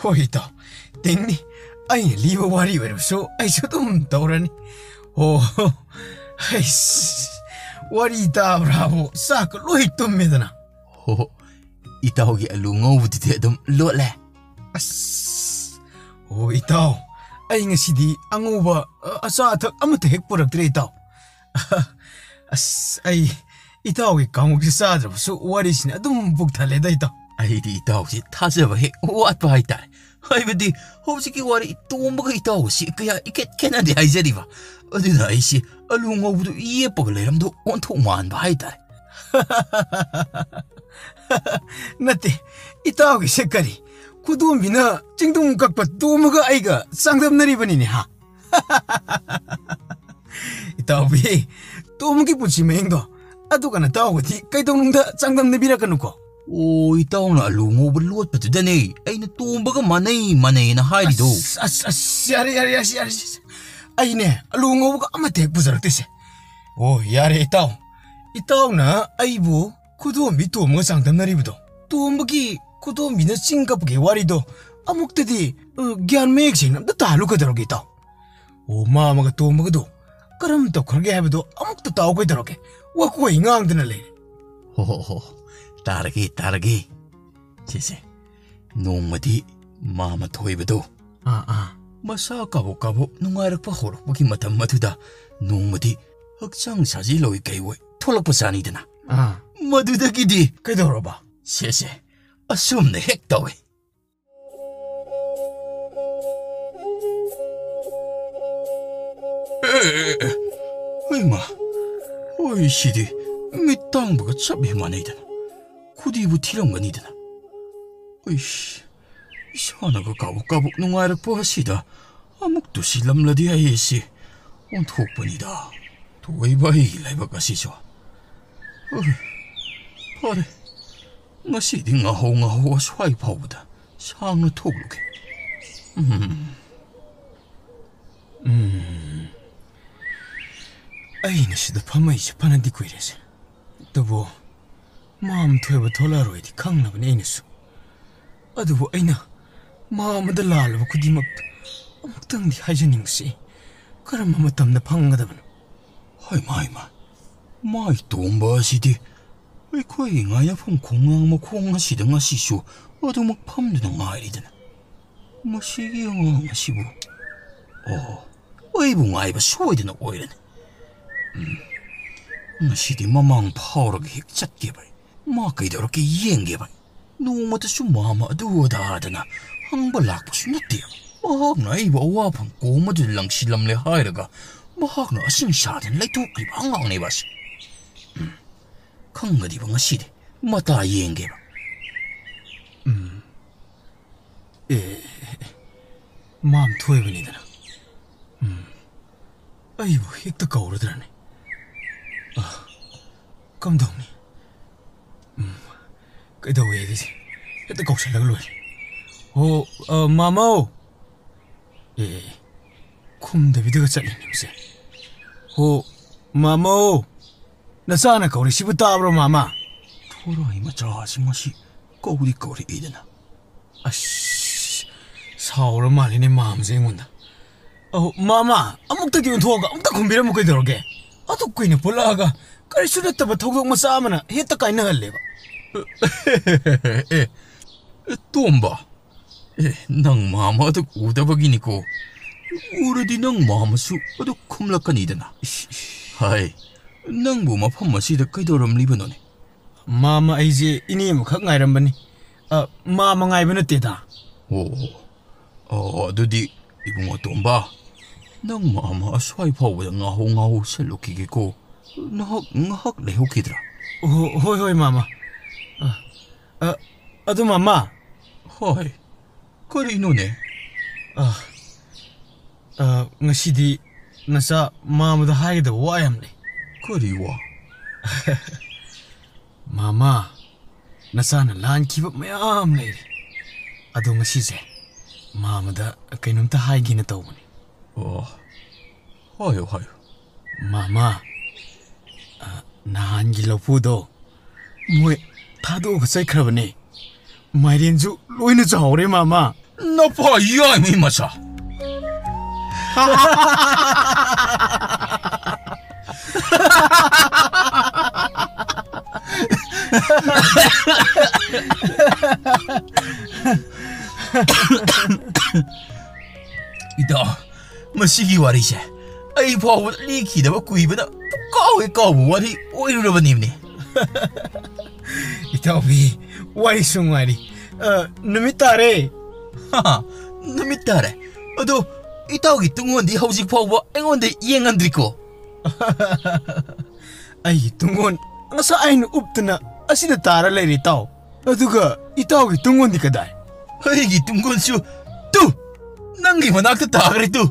ꯍꯣꯏ ꯏꯇꯥꯎ, ꯇꯤꯡꯅꯤ꯫ ꯑꯩꯅ ꯂꯤꯕ ꯋꯥꯔꯤ ꯑꯣꯏꯔꯕꯁꯨ ꯑꯩꯁꯨ ꯑꯗꯨꯝ ꯇꯧꯔꯅꯤ꯫ ꯑꯣ, ꯍꯩꯁ, ꯋꯥꯔꯤ ꯇꯥꯕ꯭ꯔꯥꯕꯨ ꯆꯥꯛꯀ ꯂꯣꯏ ꯇꯨꯝꯃꯦꯗꯅ꯫ ꯍꯣ, ꯏꯇꯥꯎꯒꯤ ꯑꯂꯨ ꯉꯧꯕꯗꯨꯗꯤ ꯑꯗꯨꯝ ꯂꯣꯠꯂꯦ꯫ ꯑꯁ, ꯑꯣ ꯏꯇꯥꯎ, ꯑꯩ ꯉꯁꯤꯗꯤ ꯑꯉꯧꯕ, ꯑ, ꯑꯆꯥ ꯑꯊꯛ ꯑꯃꯠꯇ ꯍꯦꯛ ꯄꯨꯔꯛꯇ꯭ꯔꯦ ꯏꯇꯥꯎ꯫ ꯑꯁ, ꯑꯩ ꯏꯇꯥꯎꯒꯤ ꯀꯥꯡꯉꯧꯁꯤ ꯆꯥꯗ꯭ꯔꯕꯁꯨ ꯋꯥꯔꯤꯁꯤꯅ ꯑꯗꯨꯝ ꯄꯨꯛ ꯊꯜꯂꯦꯗ ꯏꯇꯥꯎ꯫ ꯑꯩꯗꯤ ꯏꯇꯥꯎꯁꯤ ꯊꯥꯖꯕ ꯍꯦꯛ ꯋꯥꯠꯄ ꯍꯥꯏꯇꯥꯔꯦ꯫ ꯍꯥꯏꯕꯗꯤ ꯍꯧꯖꯤꯛꯀꯤ ꯋꯥꯔꯤ ꯇꯣꯝꯕꯒ ꯏꯇꯥꯎꯒꯁꯤ ꯀꯌꯥ ꯏꯈꯦꯠ ꯈꯦꯠꯅꯗꯦ ꯍꯥꯏꯖꯔꯤꯕ꯫ ꯑꯗꯨꯅ ꯑꯩꯁꯤ ꯑꯂꯨ ꯉꯧꯕꯗꯨ ꯌꯦꯞꯄꯒ ꯂꯩꯔꯝꯗꯧ ꯑꯣꯟꯊꯣꯛ ꯃꯥꯟꯕ ꯍꯥꯏꯇꯥꯔꯦ꯫ ꯅꯠꯇꯦ, ꯏꯇꯥꯎꯒꯤꯁꯦ ꯀꯔꯤ? ꯈꯨꯗꯣꯝꯕꯤꯅ ꯆꯤꯡꯗꯨꯝ ꯀꯛꯄ ꯇꯣꯝꯕꯒ ꯑꯩꯒ ꯆꯥꯡꯗꯝꯅꯔꯤꯕꯅꯤꯅꯦ ꯍꯥ? ꯏꯇꯥꯎꯕꯤ, ꯇꯣꯝꯕꯒꯤ ꯄꯨꯟꯁꯤ ꯃꯍꯤꯡꯗꯣ ꯑꯗꯨꯒ ꯅꯇꯥꯎꯒꯗꯤ ꯀꯩꯗꯧꯅꯨꯡꯗ ꯆꯥꯡꯗꯝꯅꯕꯤꯔꯛꯀꯅꯨꯀꯣ꯫ ꯑꯣ, ꯏꯇꯥꯎꯅ ꯑꯂꯨ ꯉꯧꯕ ꯂꯣꯠꯄꯗꯨꯗꯅꯦ ꯑꯩꯅ ꯇꯣꯝꯕꯒ ꯃꯥꯟꯅꯩ ꯃꯥꯟꯅꯩꯅ ꯍꯥꯏꯔꯤꯗꯣ꯫ ꯑꯁ, ꯑꯁ, ꯑꯁ, ꯌꯥꯔꯦ, ꯌꯥꯔꯦ, ꯌꯥꯔꯦ, ꯌꯥꯔꯦ, ꯌꯥꯔꯦ꯫ ꯑꯩꯅꯦ ꯑꯂꯨ ꯉꯧꯕꯒ ꯑꯃꯠꯇ ꯍꯦꯛ ꯄꯨꯖꯔꯛꯇꯦꯁꯦ꯫ ꯑꯣ, ꯌꯥꯔꯦ ꯏꯇꯥꯎ꯫ ꯏꯇꯥꯎꯅ ꯑꯩꯕꯨ ꯈꯨꯗꯣꯝꯕꯤ ꯇꯣꯝꯕꯒ ꯆꯥꯡꯗꯝꯅꯔꯤꯕꯗꯣ, ꯇꯣꯝꯕꯒꯤ ꯈꯨꯗꯣꯝꯕꯤꯅ ꯆꯤꯡ ꯀꯛꯄꯒꯤ ꯋꯥꯔꯤꯗꯣ ꯑꯃꯨꯛꯇꯗꯤ, ꯑ, ꯒ꯭ꯌꯥꯟ ꯃꯌꯦꯛ ꯁꯦꯡꯅ ꯑꯝꯇ ꯇꯥꯍꯜꯂꯨ ꯀꯩꯗꯧꯔꯒꯦ ꯏꯇꯥꯎ? ꯑꯣ, ꯃꯥꯝꯃꯒ ꯇꯣꯝꯕꯒꯗꯣ ꯀꯔꯝ ꯇꯧꯈ꯭ꯔꯒꯦ ꯍꯥꯏꯕꯗꯣ ꯑꯃꯨꯛꯇ ꯇꯥꯎ ꯀꯩꯗꯧꯔꯒꯦ? ꯋꯥꯀꯣꯏ ꯉꯥꯡꯗꯅ ꯂꯩꯔꯦ꯫ ꯍꯣ, ꯍꯣ, ꯍꯣ꯫ ꯇꯥꯔꯒꯦ, ꯇꯥꯔꯒꯦ꯫ ꯁꯦ, ꯁꯦ꯫ ꯅꯣꯡꯃꯗꯤ ꯃꯥꯝꯃ ꯊꯣꯏꯕꯗꯣ ꯑꯥ, ꯑꯥ꯫ ꯃꯁꯥ ꯀꯥꯕꯣꯛ ꯀꯥꯕꯣꯛ ꯅꯨꯡꯉꯥꯏꯔꯛꯄ ꯍꯧꯔꯛꯄꯒꯤ ꯃꯇꯝ ꯑꯗꯨꯗ ꯅꯣꯡꯃꯗꯤ ꯍꯛꯆꯥꯡ ꯁꯥꯖꯦꯜ ꯑꯣꯏ ꯀꯩ ꯑꯣꯏ ꯊꯣꯛꯂꯛꯄ ꯆꯥꯅꯤꯗꯅ꯫ ꯑꯥ꯫ ꯃꯗꯨꯗꯒꯤꯗꯤ ꯀꯩꯗꯧꯔꯕ? ꯁꯦ, ꯁꯦ꯫ ꯑꯁꯨꯝꯅ ꯍꯦꯛ ꯇꯧꯏ꯫ ꯑꯦ, ꯑꯦ, ꯑꯦ, ꯍꯣꯏꯃ, ꯍꯣꯏ, ꯁꯤꯗꯤ ꯃꯤꯠ ꯇꯥꯡꯕꯒ ꯆꯞ ꯍꯦꯛ ꯃꯥꯟꯅꯩꯗꯅ꯫ ꯈꯨꯗꯤꯕꯨ ꯊꯤꯔꯝꯒꯅꯤꯗꯅ꯫ ꯎꯏꯁ, ꯏꯁꯥꯅꯒ ꯀꯥꯕꯛ ꯀꯥꯕꯛ ꯅꯨꯡꯉꯥꯏꯔꯛꯄ ꯑꯁꯤꯗ ꯑꯃꯨꯛ ꯇꯨꯁꯤꯜꯂꯝꯂꯗꯤ ꯑꯩꯁꯤ ꯑꯣꯟꯊꯣꯛꯄꯅꯤꯗ꯫ ꯊꯣꯛꯏꯕ ꯑꯩꯒꯤ ꯂꯥꯏꯕꯛ ꯑꯁꯤꯁꯨ꯫ ꯎꯏ, ꯐꯔꯦ, ꯉꯁꯤꯗꯤ ꯉꯥꯍꯧ ꯉꯥꯍꯧ ꯑꯁ꯭ꯋꯥꯏ ꯐꯥꯎꯕꯗ ꯁꯥꯡꯅ ꯊꯣꯛꯂꯨꯒꯦ꯫ ꯎꯝ꯫ ꯎꯝ꯫ ꯑꯩꯅ ꯁꯤꯗ ꯐꯝꯃꯛꯏꯁꯦ ꯐꯅꯗꯤ ꯀꯨꯏꯔꯦꯁꯦ꯫ ꯑꯗꯨꯕꯨ ꯃꯥꯝ ꯊꯣꯏꯕ ꯊꯣꯛꯂꯛꯑꯔꯣꯏꯗꯤ ꯈꯪꯂꯕꯅꯤ ꯑꯩꯅꯁꯨ꯫ ꯑꯗꯨꯕꯨ ꯑꯩꯅ ꯃꯥꯝꯗ ꯂꯥꯜꯂꯕ ꯈꯨꯗꯤꯡꯃꯛꯇ ꯑꯃꯨꯛꯇꯪꯗꯤ ꯍꯥꯏꯖꯅꯤꯡꯕꯁꯤ ꯀꯔꯝꯕ ꯃꯇꯝꯗ ꯐꯪꯒꯗꯕꯅꯣ? ꯍꯣꯏ, ꯃꯥꯏ, ꯃꯥꯏ꯫ ꯃꯥꯏ ꯇꯣꯝꯕ ꯑꯁꯤꯗꯤ ꯑꯩꯈꯣꯏꯒꯤ ꯉꯥꯏꯅꯐꯝ ꯈꯣꯡꯅꯥꯡ ꯃꯈꯣꯡ ꯑꯁꯤꯗ ꯉꯁꯤꯁꯨ ꯑꯗꯨꯃꯛ ꯐꯝꯗꯨꯅ ꯉꯥꯏꯔꯤꯗꯅ꯫ ꯃꯁꯤꯒꯤ ꯑꯉꯥꯡ ꯑꯁꯤꯕꯨ, ꯑꯣ, ꯑꯩꯕꯨ ꯉꯥꯏꯕ ꯁꯣꯏꯗꯅ ꯑꯣꯏꯔꯅꯤ꯫ ꯎꯝ, ꯉꯁꯤꯗꯤ ꯃꯃꯥꯡ ꯐꯥꯎꯔꯒ ꯍꯦꯛ ꯆꯠꯀꯦꯕ꯫ ꯃꯥ ꯀꯩꯗꯧꯔꯛꯀꯦ ꯌꯦꯡꯒꯦꯕ꯫ ꯅꯣꯡꯃꯇꯁꯨ ꯃꯥꯝꯃ ꯑꯗꯨ ꯑꯗꯥꯗꯅ ꯍꯪꯕ ꯂꯥꯛꯄꯁꯨ ꯅꯠꯇꯦ꯫ ꯃꯍꯥꯛꯅ ꯑꯩꯕꯨ ꯑꯋꯥꯐꯝ ꯀꯣꯝ ꯑꯗꯨꯗ ꯂꯪꯁꯤꯜꯂꯝꯂꯦ ꯍꯥꯏꯔꯒ ꯃꯍꯥꯛꯅ ꯑꯁꯤꯡ ꯁꯥꯗꯅ ꯂꯩꯊꯣꯛꯈ꯭ꯔꯤꯕ ꯑꯉꯥꯡꯅꯦꯕ ꯑꯁꯤ꯫ ꯎꯝ, ꯈꯪꯒꯅꯤꯕ ꯉꯁꯤꯗꯤ꯫ ꯃꯇꯥ ꯌꯦꯡꯒꯦꯕ꯫ ꯎꯝ꯫ ꯑꯦ, ꯑꯦ, ꯑꯦ, ꯃꯥꯝ ꯊꯣꯏꯕꯅꯤꯗꯅ꯫ ꯎꯝ꯫ ꯑꯩꯕꯨ ꯍꯦꯛꯇ ꯀꯧꯔꯗ꯭ꯔꯅꯦ? ꯑ, ꯀꯝꯗꯧꯅꯤ? ꯎꯝ꯫ ꯀꯩꯗꯧꯋꯦꯒꯦ? ꯍꯦꯛꯇ ꯀꯧꯁꯜꯂꯒ ꯂꯣꯏꯔꯦ꯫ ꯍꯣ, ꯑ, ꯃꯥꯃꯧ! ꯑꯦ, ꯑꯦ, ꯑꯦ꯫ ꯈꯨꯝꯗꯕꯤꯗꯒ ꯆꯠꯂꯤꯅꯦ ꯃꯁꯦ꯫ ꯍꯣ, ꯃꯥꯃꯧ! ꯅꯆꯥꯅ ꯀꯧꯔꯤꯁꯤꯕꯨ ꯇꯥꯕ꯭ꯔꯣ, ꯃꯥꯃ? ꯊꯣꯔꯥꯏ ꯃꯆꯥꯁꯤ ꯃꯁꯤ ꯀꯧꯗꯤ ꯀꯧꯔꯛꯏꯗꯅ꯫ ꯑꯁ, ꯁꯥꯎꯔ ꯃꯥꯜꯂꯤꯅꯦ ꯃꯥꯝꯁꯦ ꯑꯩꯉꯣꯟꯗ꯫ ꯑꯍꯣ, ꯃꯥꯃ, ꯑꯃꯨꯛꯇꯗꯤ ꯑꯣꯟꯊꯣꯛꯑꯒ ꯑꯃꯨꯛꯇ ꯈꯨꯝꯕꯤꯔꯝꯃꯨ ꯀꯩꯗꯧꯔꯒꯦ? ꯑꯗꯨꯛ ꯀꯨꯏꯅ ꯄꯨꯜꯂꯛꯑꯒ ꯀꯔꯤꯁꯨ ꯅꯠꯇꯕ ꯊꯧꯗꯣꯛ ꯃꯆꯥ ꯑꯃꯅ ꯍꯦꯛꯇ ꯀꯥꯏꯅꯍꯜꯂꯦꯕ꯫ ꯑꯦ, ꯑꯦ, ꯇꯣꯝꯕ, ꯑꯦ, ꯅꯪ ꯃꯥꯃ ꯑꯗꯨ ꯎꯗꯕꯒꯤꯅꯤꯀꯣ꯫ ꯎꯔꯗꯤ ꯅꯪ ꯃꯥꯃꯁꯨ ꯑꯗꯨ ꯈꯨꯝꯂꯛꯀꯅꯤꯗꯅ꯫ ꯏꯁ, ꯏꯁ꯫ ꯍꯥꯏ, ꯅꯪꯕꯨ ꯃꯐꯝ ꯑꯁꯤꯗ ꯀꯩꯗꯧꯔꯝꯂꯤꯕꯅꯣꯅꯦ? ꯃꯥꯃ, ꯑꯩꯁꯦ ꯏꯅꯦ ꯑꯃꯈꯛ ꯉꯥꯏꯔꯝꯕꯅꯤ꯫ ꯑ, ꯃꯥꯃ ꯉꯥꯏꯕ ꯅꯠꯇꯦꯗ꯫ ꯑꯣ, ꯑꯣ, ꯑꯣ, ꯑꯗꯨꯗꯤ ꯏꯕꯨꯡꯉꯣ ꯇꯣꯝꯕ, ꯅꯪ ꯃꯥꯃ ꯑꯁ꯭ꯋꯥꯏ ꯐꯥꯎꯕꯗ ꯉꯥꯍꯧ ꯉꯥꯍꯧ ꯁꯦꯠꯂꯨꯈꯤꯒꯦꯀꯣ꯫ ꯅꯍꯥꯛ ꯉꯥꯏꯍꯥꯛ ꯂꯩꯍꯧꯈꯤꯗ꯭ꯔꯥ? ꯑꯣ, ꯍꯣꯏ, ꯍꯣꯏ, ꯃꯥꯃ꯫ ꯑ, ꯑ, ꯑꯗꯨ ꯃꯥꯃ꯫ ꯍꯣꯏ꯫ ꯀꯔꯤꯅꯣꯅꯦ? ꯑ, ꯑ, ꯉꯁꯤꯗꯤ ꯅꯆꯥ ꯃꯥꯃꯗ ꯍꯥꯏꯒꯗꯕ ꯋꯥ ꯌꯥꯝ ꯂꯩ꯫ ꯀꯔꯤ ꯋꯥ? ꯃꯥꯃ, ꯅꯆꯥꯅ ꯂꯥꯟꯈꯤꯕ ꯃꯌꯥꯝ ꯂꯩꯔꯤ꯫ ꯑꯗꯣ ꯉꯁꯤꯁꯦ ꯃꯥꯃꯗ ꯀꯩꯅꯣꯝꯇ ꯍꯥꯏꯒꯦꯅ ꯇꯧꯕꯅꯤ꯫ ꯑꯣ, ꯍꯥꯏꯌꯨ, ꯍꯥꯏꯌꯨ꯫ ꯃꯥꯃ, ꯑ, ꯅꯍꯥꯟꯒꯤ ꯂꯐꯨꯗꯣ ꯃꯣꯏ ꯊꯥꯗꯣꯛꯑꯒ ꯆꯠꯈ꯭ꯔꯕꯅꯦ꯫ ꯃꯥꯏꯔꯦꯟꯁꯨ ꯂꯣꯏꯅ ꯆꯥꯍꯧꯔꯦ, ꯃꯥꯃ꯫ ꯅꯄꯥ ꯌꯥꯏꯃꯤ ꯃꯆꯥ꯫ ꯏꯇꯥꯎ, ꯃꯁꯤꯒꯤ ꯋꯥꯔꯤꯁꯦ ꯑꯩ ꯐꯥꯎꯕ ꯂꯤꯈꯤꯗꯕ ꯀꯨꯏꯕꯅ ꯄꯨꯀꯥꯎ ꯍꯦꯛ ꯀꯥꯎꯕ ꯋꯥꯔꯤ ꯑꯣꯏꯔꯨꯔꯕꯅꯤꯕꯅꯦ꯫ ꯏꯇꯥꯎꯕꯤ, ꯋꯥꯔꯤꯁꯨ ꯅꯨꯡꯉꯥꯏꯔꯤ꯫ ꯑ, ꯅꯨꯃꯤꯠ ꯇꯥꯔꯦ꯫ ꯍꯥ, ꯅꯨꯃꯤꯠ ꯇꯥꯔꯦ꯫ ꯑꯗꯣ ꯏꯇꯥꯎꯒꯤ ꯇꯨꯡꯑꯣꯟꯗꯤ ꯍꯧꯖꯤꯛ ꯐꯥꯎꯕ ꯑꯩꯉꯣꯟꯗ ꯌꯦꯡꯍꯟꯗ꯭ꯔꯤꯀꯣ? ꯑꯩꯒꯤ ꯇꯨꯡꯑꯣꯟ ꯉꯁꯥꯏ ꯑꯩꯅ ꯎꯞꯇꯅ ꯑꯁꯤꯗ ꯇꯥꯔ ꯂꯩꯔꯦ, ꯏꯇꯥꯎ꯫ ꯑꯗꯨꯒ ꯏꯇꯥꯎꯒꯤ ꯇꯨꯡꯑꯣꯟꯗꯤ ꯀꯗꯥꯏ? ꯑꯩꯒꯤ ꯇꯨꯡꯑꯣꯟꯁꯨ ꯇꯨ, ꯅꯪꯒꯤ ꯃꯅꯥꯛꯇ ꯇꯥꯈ꯭ꯔꯦ ꯇꯨ꯫